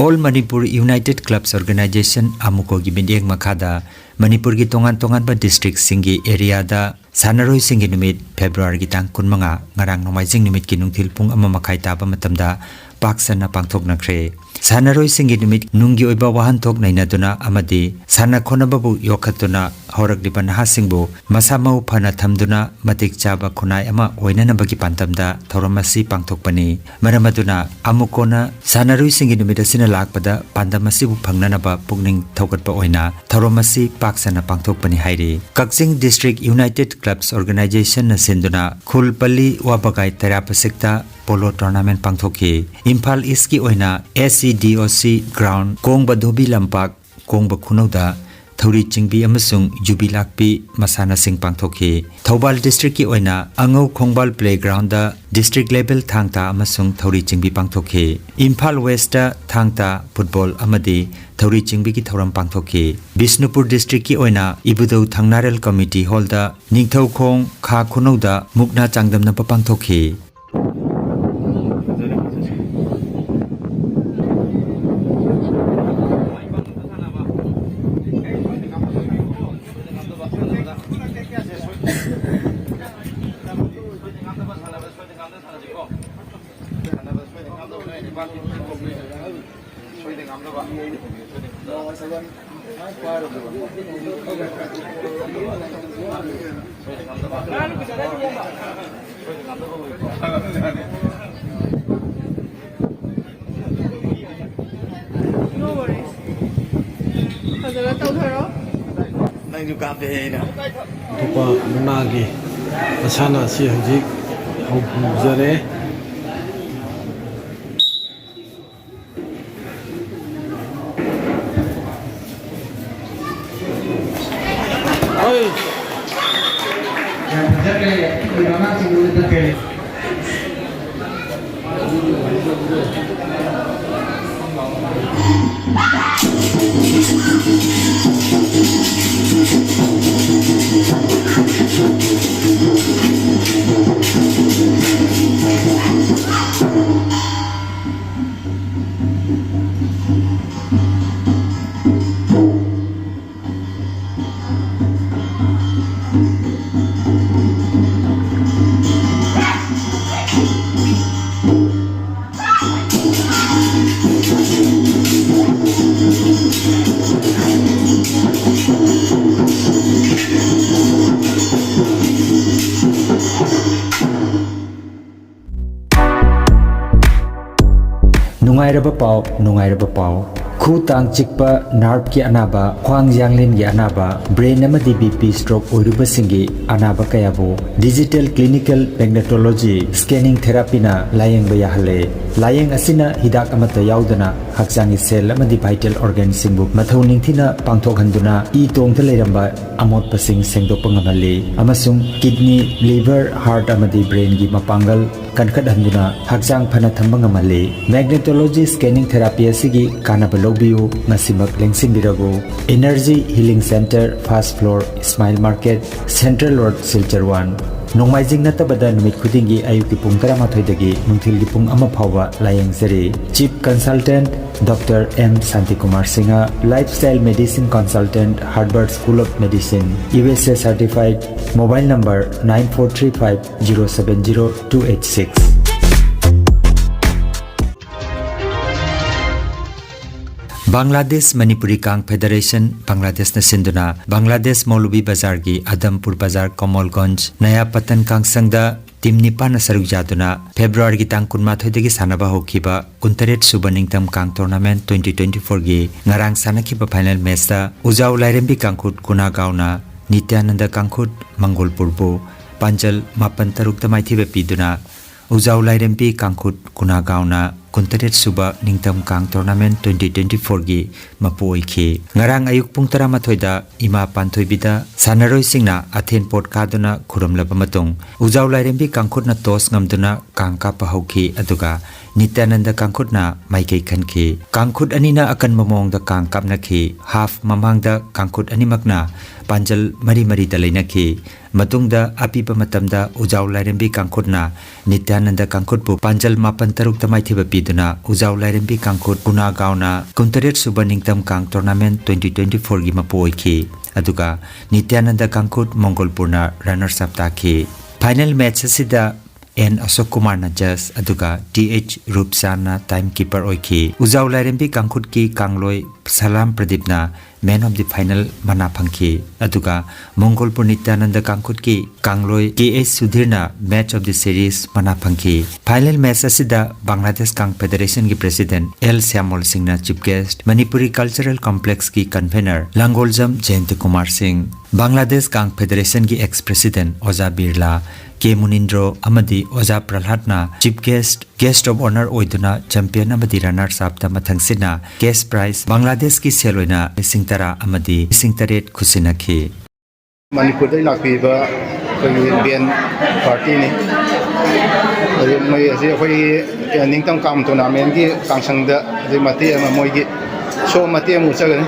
All Manipur United Clubs Organization, AMUCOꯒꯤ ꯃꯤꯠꯌꯦꯡ ꯃꯈꯥꯗ ꯃꯅꯤꯄꯨꯔꯒꯤ ꯇꯣꯉꯥꯟ ꯇꯣꯉꯥꯟꯕ districtꯁꯤꯡꯒꯤ areaꯗ ꯁꯥꯟꯅꯔꯣꯏꯁꯤꯡꯒꯤ ꯅꯨꯃꯤꯠ ꯐꯦꯕ꯭ꯔꯨꯋꯥꯔꯤꯒꯤ ꯇꯥꯡ ꯀꯨꯟꯃꯉꯥ, ꯉꯔꯥꯡ ꯅꯣꯡꯃꯥꯏꯖꯤꯡ ꯅꯨꯃꯤꯠꯀꯤ ꯅꯨꯡꯊꯤꯜ ꯄꯨꯡ ꯑꯃ ꯃꯈꯥꯏ ꯇꯥꯕ ꯃꯇꯝꯗ ꯄꯥꯛ ꯁꯟꯅ ꯄꯥꯡꯊꯣꯛꯅꯈ꯭ꯔꯦ꯫ ꯁꯥꯟꯅꯔꯣꯏꯁꯤꯡꯒꯤ ꯅꯨꯃꯤꯠ ꯅꯨꯡꯒꯤ ꯑꯣꯏꯕ ꯋꯥꯍꯟꯊꯣꯛ ꯅꯩꯅꯗꯨꯅ ꯑꯃꯗꯤ ꯁꯥꯟꯅ ꯈꯣꯠꯅꯕꯕꯨ ꯌꯣꯛꯈꯠꯇꯨꯅ ꯍꯧꯔꯛꯂꯤꯕ ꯅꯍꯥꯁꯤꯡꯕꯨ ꯃꯁꯥ ꯃꯎ ꯐꯅ ꯊꯝꯗꯨꯅ ꯃꯇꯤꯛ ꯆꯥꯕ ꯈꯨꯟꯅꯥꯏ ꯑꯃ ꯑꯣꯏꯅꯅꯕꯒꯤ ꯄꯥꯟꯗꯝꯗ ꯊꯧꯔꯝ ꯑꯁꯤ ꯄꯥꯡꯊꯣꯛꯄꯅꯤ꯫ ꯃꯔꯝ ꯑꯗꯨꯅ ꯑꯃꯨꯛ ꯀꯣꯟꯅ ꯁꯥꯟꯅꯔꯣꯏꯁꯤꯡꯒꯤ ꯅꯨꯃꯤꯠ ꯑꯁꯤꯅ ꯂꯥꯛꯄꯗ ꯄꯥꯟꯗꯝ ꯑꯁꯤꯕꯨ ꯐꯪꯅꯅꯕ ꯄꯨꯛꯅꯤꯡ ꯊꯧꯒꯠꯄ ꯑꯣꯏꯅ ꯊꯧꯔꯝ ꯑꯁꯤ ꯄꯥꯛ ꯁꯟꯅ ꯄꯥꯡꯊꯣꯛꯄꯅꯤ ꯍꯥꯏꯔꯤ꯫ ꯀꯛꯆꯤꯡ District United Clubs Organization ꯅ ꯁꯤꯟꯗꯨꯅ ꯈꯨꯜ ꯄꯜꯂꯤ ꯋꯥꯕꯒꯥꯏ ꯇꯔꯥꯄꯁꯤꯛꯇ ꯄꯣꯂꯣ ꯇꯣꯔꯅꯥꯃꯦꯟꯠ ꯄꯥꯡꯊꯣꯛꯈꯤ꯫ ꯏꯝꯐꯥꯜ ꯏꯁ꯭ꯠꯀꯤ ꯑꯣꯏꯅ S C D O C ground, ꯀꯣꯡꯕ ꯙꯣꯕꯤ ꯂꯝꯄꯥꯛ, ꯀꯣꯡꯕ ꯈꯨꯅꯧꯗ ꯊꯧꯔꯤ ꯆꯤꯡꯕꯤ ꯑꯃꯁꯨꯡ ꯌꯨꯕꯤ ꯂꯥꯛꯄꯤ ꯃꯁꯥꯟꯅꯁꯤꯡ ꯄꯥꯡꯊꯣꯛꯈꯤ꯫ ꯊꯧꯕꯥꯜ district ꯀꯤ ꯑꯣꯏꯅ ꯑꯉꯧ ꯈꯣꯡꯕꯥꯜ playground ꯗ district level ꯊꯥꯡ ꯇꯥ ꯑꯃꯁꯨꯡ ꯊꯧꯔꯤ ꯆꯤꯡꯕꯤ ꯄꯥꯡꯊꯣꯛꯈꯤ꯫ ꯏꯝꯐꯥꯜ West ꯇ ꯊꯥꯡ ꯇꯥ, football ꯑꯃꯗꯤ ꯊꯧꯔꯤ ꯆꯤꯡꯕꯤꯒꯤ ꯊꯧꯔꯝ ꯄꯥꯡꯊꯣꯛꯈꯤ꯫ ꯕꯤꯁꯅꯨꯄꯨꯔ district ꯀꯤ ꯑꯣꯏꯅ ꯏꯕꯨꯙꯧ ꯊꯪꯅꯥꯔꯦꯜ community hall ꯗ ꯅꯤꯡꯊꯧꯈꯣꯡ ꯈꯥ ꯈꯨꯅꯧꯗ ꯃꯨꯛꯅꯥ ꯆꯥꯡꯗꯝꯅꯕ ꯄꯥꯡꯊꯣꯛꯈꯤ꯫ No worries. ꯐꯖꯅ ꯇꯧꯊꯔꯣ꯫ ꯅꯪꯁꯨ ꯀꯥꯞꯄꯦ ꯑꯩꯅ꯫ ꯑꯇꯣꯞꯄ ꯃꯨꯛꯅꯥꯒꯤ ꯃꯁꯥꯟꯅ ꯑꯁꯤ ꯍꯧꯖꯤꯛ ꯍꯧꯖꯔꯦ꯫ ꯍꯣꯏ꯫ ꯌꯥꯝ ꯐꯖꯈ꯭ꯔꯦ꯫ ꯑꯩꯈꯣꯏ ꯃꯃꯥꯁꯤꯡ ꯂꯣꯏꯅ ꯆꯠꯈ꯭ꯔꯦ꯫ ꯅꯨꯡꯉꯥꯏꯔꯕ ꯄꯥꯎ, ꯅꯨꯡꯉꯥꯏꯔꯕ ꯄꯥꯎ꯫ ꯈꯨ ꯇꯥꯡ ꯆꯤꯛꯄ, ꯅꯥꯔꯚꯀꯤ ꯑꯅꯥꯕ, ꯈ꯭ꯋꯥꯡ ꯌꯥꯡꯂꯦꯟꯒꯤ ꯑꯅꯥꯕ, ꯕ꯭ꯔꯦꯟ ꯑꯃꯗꯤ ꯕꯤ ꯄꯤ ꯁ꯭ꯇ꯭ꯔꯣꯛ ꯑꯣꯏꯔꯨꯕꯁꯤꯡꯒꯤ ꯑꯅꯥꯕ ꯀꯌꯥꯕꯨ ꯗꯤꯖꯤꯇꯦꯜ ꯀ꯭ꯂꯤꯅꯤꯀꯦꯜ ꯃꯦꯒꯅꯦꯇꯣꯂꯣꯖꯤ ꯁ꯭ꯀꯦꯅꯤꯡ ꯊꯦꯔꯥꯄꯤꯅ ꯂꯥꯌꯦꯡꯕ ꯌꯥꯍꯜꯂꯦ꯫ ꯂꯥꯌꯦꯡ ꯑꯁꯤꯅ ꯍꯤꯗꯥꯛ ꯑꯃꯠꯇ ꯌꯥꯎꯗꯅ ꯍꯛꯆꯥꯡꯒꯤ ꯁꯦꯜ ꯑꯃꯗꯤ ꯚꯥꯏꯇꯦꯜ ꯑꯣꯔꯒꯥꯟꯁꯤꯡꯕꯨ ꯃꯊꯧ ꯅꯤꯡꯊꯤꯅ ꯄꯥꯡꯊꯣꯛꯍꯟꯗꯨꯅ ꯏ ꯇꯣꯡꯗ ꯂꯩꯔꯝꯕ ꯑꯃꯣꯠꯄꯁꯤꯡ ꯁꯦꯡꯗꯣꯛꯄ ꯉꯝꯍꯜꯂꯤ ꯑꯃꯁꯨꯡ ꯀꯤꯗꯅꯤ, ꯂꯤꯚꯔ, ꯍꯥꯔꯠ ꯑꯃꯗꯤ ꯕ꯭ꯔꯦꯟꯒꯤ ꯃꯄꯥꯡꯒꯜ ꯀꯟꯈꯠꯍꯟꯗꯨꯅ ꯍꯛꯆꯥꯡ ꯐꯅ ꯊꯝꯕ ꯉꯝꯍꯜꯂꯤ꯫ ꯃꯦꯒꯅꯦꯇꯣꯂꯣꯖꯤ ꯁ꯭ꯀꯦꯅꯤꯡ ꯊꯦꯔꯥꯄꯤ ꯑꯁꯤꯒꯤ ꯀꯥꯟꯅꯕ ꯂꯧꯕꯤꯌꯨ, ꯉꯁꯤꯃꯛ ꯂꯦꯡꯁꯤꯟꯕꯤꯔꯕꯨ꯫ Energy healing centre, first floor, Ismail market, central road, Silchar one. ꯅꯣꯡꯃꯥꯏꯖꯤꯡ ꯅꯠꯇꯕꯗ ꯅꯨꯃꯤꯠ ꯈꯨꯗꯤꯡꯒꯤ ꯑꯌꯨꯛꯀꯤ ꯄꯨꯡ ꯇꯔꯥꯃꯥꯊꯣꯏꯗꯒꯤ ꯅꯨꯡꯊꯤꯜꯒꯤ ꯄꯨꯡ ꯑꯃ ꯐꯥꯎꯕ ꯂꯥꯌꯦꯡꯖꯔꯤ꯫ Chief consultant doctor M Shantikumar Singh, lifestyle medicine consultant, Harvard school of medicine, U S A certified, mobile number nine four three five zero seven zero two eight six꯫ Bangladesh Manipuri ꯀꯥꯡ ꯐꯦꯗꯔꯦꯁꯟ, ꯕꯪꯒ꯭ꯂꯥꯗꯦꯁꯅ ꯁꯤꯟꯗꯨꯅ ꯕꯪꯒ꯭ꯂꯥꯗꯦꯁ ꯃꯧꯂꯨꯕꯤ ꯕꯖꯥꯔꯒꯤ ꯑꯗꯝꯄꯨꯔ ꯕꯖꯥꯔ, ꯀꯃꯜꯒꯟꯖ, ꯅꯌꯥ ꯄꯇꯟ ꯀꯥꯡꯁꯪꯗ ꯇꯤꯝ ꯅꯤꯄꯥꯟꯅ ꯁꯔꯨꯛ ꯌꯥꯗꯨꯅ ꯐꯦꯕ꯭ꯔꯨꯋꯥꯔꯤꯒꯤ ꯇꯥꯡ ꯀꯨꯟꯃꯥꯊꯣꯏꯗꯒꯤ ꯁꯥꯟꯅꯕ ꯍꯧꯈꯤꯕ ꯀꯨꯟꯇꯔꯦꯠ ꯁꯨꯕ ꯅꯤꯡꯊꯝ ꯀꯥꯡ ꯇꯣꯔꯅꯥꯃꯦꯟꯠ twenty twenty-fourꯒꯤ ꯉꯔꯥꯡ ꯁꯥꯟꯅꯈꯤꯕ ꯐꯥꯏꯅꯦꯜ ꯃꯦꯆꯇ ꯎꯖꯥꯎ ꯂꯥꯏꯔꯦꯝꯕꯤ ꯀꯥꯡꯈꯨꯠ ꯀꯨꯅꯥꯒꯥꯎꯅ ꯅꯤꯇ꯭ꯌꯥꯅꯟꯗ ꯀꯥꯡꯈꯨꯠ ꯃꯪꯒꯣꯜꯄꯨꯔꯕꯨ ꯄꯥꯟꯖꯜ ꯃꯥꯄꯟ ꯇꯔꯨꯛꯇ ꯃꯥꯏꯊꯤꯕ ꯄꯤꯗꯨꯅ ꯎꯖꯥꯎ ꯂꯥꯏꯔꯦꯝꯕꯤ ꯀꯥꯡꯈꯨꯠ ꯀꯨꯅꯥꯒꯥꯎꯅ ꯀꯨꯟꯇꯔꯦꯠ ꯁꯨꯕ ꯅꯤꯡꯊꯝ ꯀꯥꯡ ꯇꯣꯔꯅꯥꯃꯦꯟꯠ twenty twenty-fourꯒꯤ ꯃꯄꯨ ꯑꯣꯏꯈꯤ꯫ ꯉꯔꯥꯡ ꯑꯌꯨꯛ ꯄꯨꯡ ꯇꯔꯥꯃꯥꯊꯣꯏꯗ ꯏꯃꯥ ꯄꯥꯟꯊꯣꯏꯕꯤꯗ ꯁꯥꯟꯅꯔꯣꯏꯁꯤꯡꯅ ꯑꯊꯦꯟ ꯄꯣꯠ ꯀꯥꯗꯨꯅ ꯈꯨꯔꯨꯝꯂꯕ ꯃꯇꯨꯡ ꯎꯖꯥꯎ ꯂꯥꯏꯔꯦꯝꯕꯤ ꯀꯥꯡꯈꯨꯠꯅ ꯇꯣꯁ ꯉꯝꯗꯨꯅ ꯀꯥꯡ ꯀꯥꯞꯄ ꯍꯧꯈꯤ, ꯑꯗꯨꯒ ꯅꯤꯇ꯭ꯌꯥꯅꯟꯗ ꯀꯥꯡꯈꯨꯠꯅ ꯃꯥꯏꯀꯩ ꯈꯟꯈꯤ꯫ ꯀꯥꯡꯈꯨꯠ ꯑꯅꯤꯅ ꯑꯀꯟꯕ ꯃꯑꯣꯡꯗ ꯀꯥꯡ ꯀꯥꯞꯅꯈꯤ꯫ ꯍꯥꯐ ꯃꯃꯥꯡꯗ ꯀꯥꯡꯈꯨꯠ ꯑꯅꯤꯃꯛꯅ ꯄꯥꯟꯖꯜ ꯃꯔꯤ ꯃꯔꯤꯗ ꯂꯩꯅꯈꯤ꯫ ꯃꯇꯨꯡꯗ ꯑꯄꯤꯕ ꯃꯇꯝꯗ ꯎꯖꯥꯎ ꯂꯥꯏꯔꯦꯝꯕꯤ ꯀꯥꯡꯈꯨꯠꯅ ꯅꯤꯇ꯭ꯌꯥꯅꯟꯗ ꯀꯥꯡꯈꯨꯠꯄꯨ ꯄꯥꯟꯖꯜ ꯃꯥꯄꯟ ꯇꯔꯨꯛꯇ ꯃꯥꯏꯊꯤꯕ ꯄꯤꯗꯨꯅ ꯎꯖꯥꯎ ꯂꯥꯏꯔꯦꯝꯕꯤ ꯀꯥꯡꯈꯨꯠ ꯀꯨꯅꯥꯒꯥꯎꯅ ꯀꯨꯟꯇꯔꯦꯠ ꯁꯨꯕ ꯅꯤꯡꯊꯝ ꯀꯥꯡ ꯇꯣꯔꯅꯥꯃꯦꯟꯠ twenty twenty-fourꯒꯤ ꯃꯄꯨ ꯑꯣꯏꯈꯤ꯫ ꯑꯗꯨꯒ ꯅꯤꯇ꯭ꯌꯥꯅꯟꯗ ꯀꯥꯡꯈꯨꯠ ꯃꯪꯒꯣꯜꯄꯨꯔꯅ ꯔꯟꯅꯔꯁ ꯑꯞ ꯇꯥꯈꯤ꯫ ꯐꯥꯏꯅꯦꯜ ꯃꯦꯆ ꯑꯁꯤꯗ ꯑꯦꯟ ꯑꯁꯣꯛ ꯀꯨꯃꯥꯔꯅ ꯖꯖ, ꯑꯗꯨꯒ ꯇꯤ ꯑꯩꯆ ꯔꯨꯞꯆꯥꯟꯅ ꯇꯥꯏꯝ ꯀꯤꯄꯔ ꯑꯣꯏꯈꯤ꯫ ꯎꯖꯥꯎ ꯂꯥꯏꯔꯦꯝꯕꯤ ꯀꯥꯡꯈꯨꯠꯀꯤ ꯀꯥꯡꯂꯣꯏ ꯁꯂꯥꯝ ꯄ꯭ꯔꯗꯤꯞꯅ Man of the Final ꯃꯅꯥ ꯐꯪꯈꯤ꯫ ꯑꯗꯨꯒ Mongol ꯄꯨꯔꯅꯤꯇꯥꯅꯟꯗ ꯀꯥꯡꯈꯨꯠꯀꯤ ꯀꯥꯡꯂꯣꯏ K H ꯁꯨꯙꯤꯔꯅ Man of the Series ꯃꯅꯥ ꯐꯪꯈꯤ꯫ Final match ꯑꯁꯤꯗ ꯕꯪꯒ꯭ꯂꯥꯗꯦꯁ ꯀꯥꯡ ꯐꯦꯗꯔꯦꯁꯟꯒꯤ president ꯑꯦꯜ ꯁ꯭ꯌꯥꯃꯣꯜ ꯁꯤꯡꯅ chief guest, Manipuri Cultural Complexꯀꯤ convener ꯂꯥꯡꯒꯣꯜꯖꯝ ꯖꯌꯟꯇ Kumar ꯁꯤꯡ, ꯕꯪꯒ꯭ꯂꯥꯗꯦꯁ ꯀꯥꯡ ꯐꯦꯗꯔꯦꯁꯟꯒꯤ ex president ꯑꯣꯖꯥ ꯕꯤꯔꯂꯥ, ꯀꯦ ꯃꯨꯅꯤꯟꯗ꯭ꯔꯣ ꯑꯃꯗꯤ ꯑꯣꯖꯥ ꯄ꯭ꯔꯍ꯭ꯂꯥꯗꯅ chief guest, guest of honour ꯑꯣꯏꯗꯨꯅ champion ꯑꯃꯗꯤ runners upꯇ ꯃꯊꯪꯁꯤꯠꯅ cash prize ꯕꯪꯒ꯭ꯂꯥꯗꯦꯁꯀꯤ ꯁꯦꯜ ꯑꯣꯏꯅ ꯂꯤꯁꯤꯡ ꯇꯔꯥ ꯑꯃꯗꯤ ꯂꯤꯁꯤꯡ ꯇꯔꯦꯠ ꯈꯨꯠꯁꯤꯟꯅꯈꯤ꯫ ꯃꯅꯤꯄꯨꯔꯗꯒꯤ ꯂꯥꯛꯄꯤꯕ ꯑꯩꯈꯣꯏꯒꯤ ꯕꯦꯟ ꯄꯥꯔꯇꯤꯅꯤ꯫ ꯑꯗꯨ ꯃꯣꯏ ꯑꯁꯤ ꯑꯩꯈꯣꯏꯒꯤ ꯅꯤꯡꯇꯝ ꯀꯥꯝ ꯇꯣꯔꯅꯥꯃꯦꯟꯒꯤ ꯀꯥꯡꯁꯪꯗ ꯑꯗꯨ ꯃꯇꯦꯛ ꯑꯃ, ꯃꯣꯏꯒꯤ ꯁꯣ ꯃꯇꯦꯛ ꯑꯃ ꯎꯠꯆꯒꯅꯤ꯫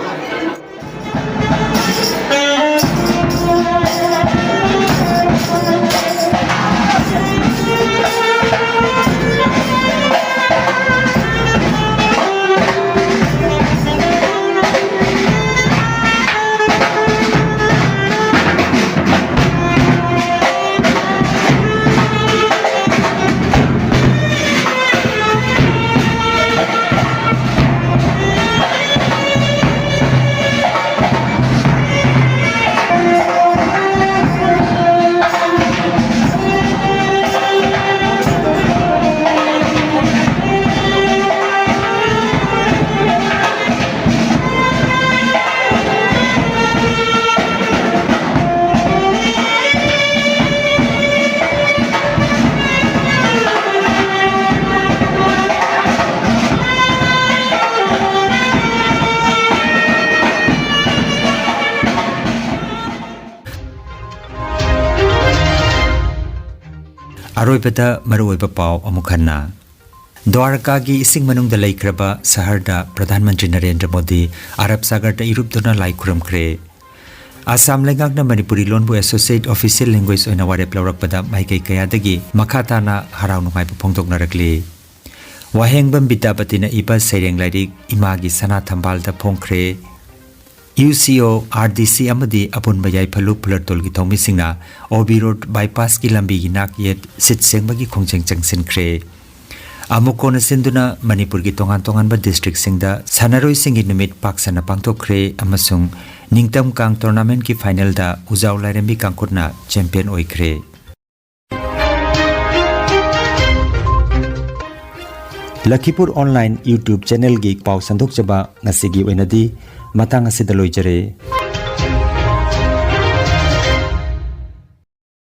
ꯑꯔꯣꯏꯕꯗ ꯃꯔꯨꯑꯣꯏꯕ ꯄꯥꯎ ꯑꯃꯨꯛ ꯍꯟꯅ꯫ ꯗ꯭ꯋꯥꯔꯀꯥꯒꯤ ꯏꯁꯤꯡ ꯃꯅꯨꯡꯗ ꯂꯩꯈ꯭ꯔꯕ ꯁꯍꯔꯗ ꯄ꯭ꯔꯙꯥꯟ ꯃꯟꯇ꯭ꯔꯤ ꯅꯔꯦꯟꯗ꯭ꯔ ꯃꯣꯗꯤ ꯑꯔꯕ ꯁꯥꯒꯔꯗ ꯏꯔꯨꯞꯇꯨꯅ ꯂꯥꯏ ꯈꯨꯔꯨꯝꯈ꯭ꯔꯦ꯫ ꯑꯁꯥꯝ ꯂꯩꯉꯥꯛꯅ ꯃꯅꯤꯄꯨꯔꯤ ꯂꯣꯟꯕꯨ associate official language ꯑꯣꯏꯅ ꯋꯥꯔꯦꯞ ꯂꯧꯔꯛꯄꯗ ꯃꯥꯏꯀꯩ ꯀꯌꯥꯗꯒꯤ ꯃꯈꯥ ꯇꯥꯅ ꯍꯔꯥꯎ ꯅꯨꯡꯉꯥꯏꯕ ꯐꯣꯡꯗꯣꯛꯅꯔꯛꯂꯤ꯫ ꯋꯥꯍꯦꯡꯕꯝ ꯕꯤꯗ꯭ꯌꯥꯄꯇꯤꯅ ꯏꯕ ꯁꯩꯔꯦꯡ ꯂꯥꯏꯔꯤꯛ ꯏꯃꯥꯒꯤ ꯁꯅꯥ ꯊꯝꯕꯥꯜꯗ ꯐꯣꯡꯈ꯭ꯔꯦ꯫ ꯌꯨ ꯁꯤ ꯑꯣ, ꯑꯥꯔ ꯗꯤ ꯁꯤ ꯑꯃꯗꯤ ꯑꯄꯨꯟꯕ ꯌꯥꯏꯐ ꯂꯨꯞ ꯐꯨꯂꯔꯇꯣꯜꯒꯤ ꯊꯧꯃꯤꯁꯤꯡꯅ ꯑꯣ ꯕꯤ ꯔꯣꯗ ꯕꯥꯏꯄꯥꯁꯀꯤ ꯂꯝꯕꯤꯒꯤ ꯅꯥꯛ ꯌꯦꯠ ꯁꯤꯠ ꯁꯦꯡꯕꯒꯤ ꯈꯣꯡꯖꯪ ꯆꯪꯁꯤꯟꯈ꯭ꯔꯦ꯫ ꯑꯃꯨꯛ ꯀꯣꯟꯅ ꯁꯤꯟꯗꯨꯅ ꯃꯅꯤꯄꯨꯔꯒꯤ ꯇꯣꯉꯥꯟ ꯇꯣꯉꯥꯟꯕ districtꯁꯤꯡꯗ ꯁꯥꯟꯅꯔꯣꯏꯁꯤꯡꯒꯤ ꯅꯨꯃꯤꯠ ꯄꯥꯛ ꯁꯟꯅ ꯄꯥꯡꯊꯣꯛꯈ꯭ꯔꯦ ꯑꯃꯁꯨꯡ ꯅꯤꯡꯇꯝ ꯀꯥꯡ tournamentꯀꯤ finalꯗ ꯎꯖꯥꯎ ꯂꯥꯏꯔꯦꯝꯕꯤ ꯀꯥꯡꯈꯨꯠꯅ champion ꯑꯣꯏꯈ꯭ꯔꯦ꯫ ꯂꯈꯤꯄꯨꯔ online YouTube channelꯒꯤ ꯄꯥꯎ ꯁꯟꯗꯣꯛꯆꯕ ꯉꯁꯤꯒꯤ ꯑꯣꯏꯅꯗꯤ ꯃꯇꯥꯡ ꯑꯁꯤꯗ ꯂꯣꯏꯖꯔꯦ꯫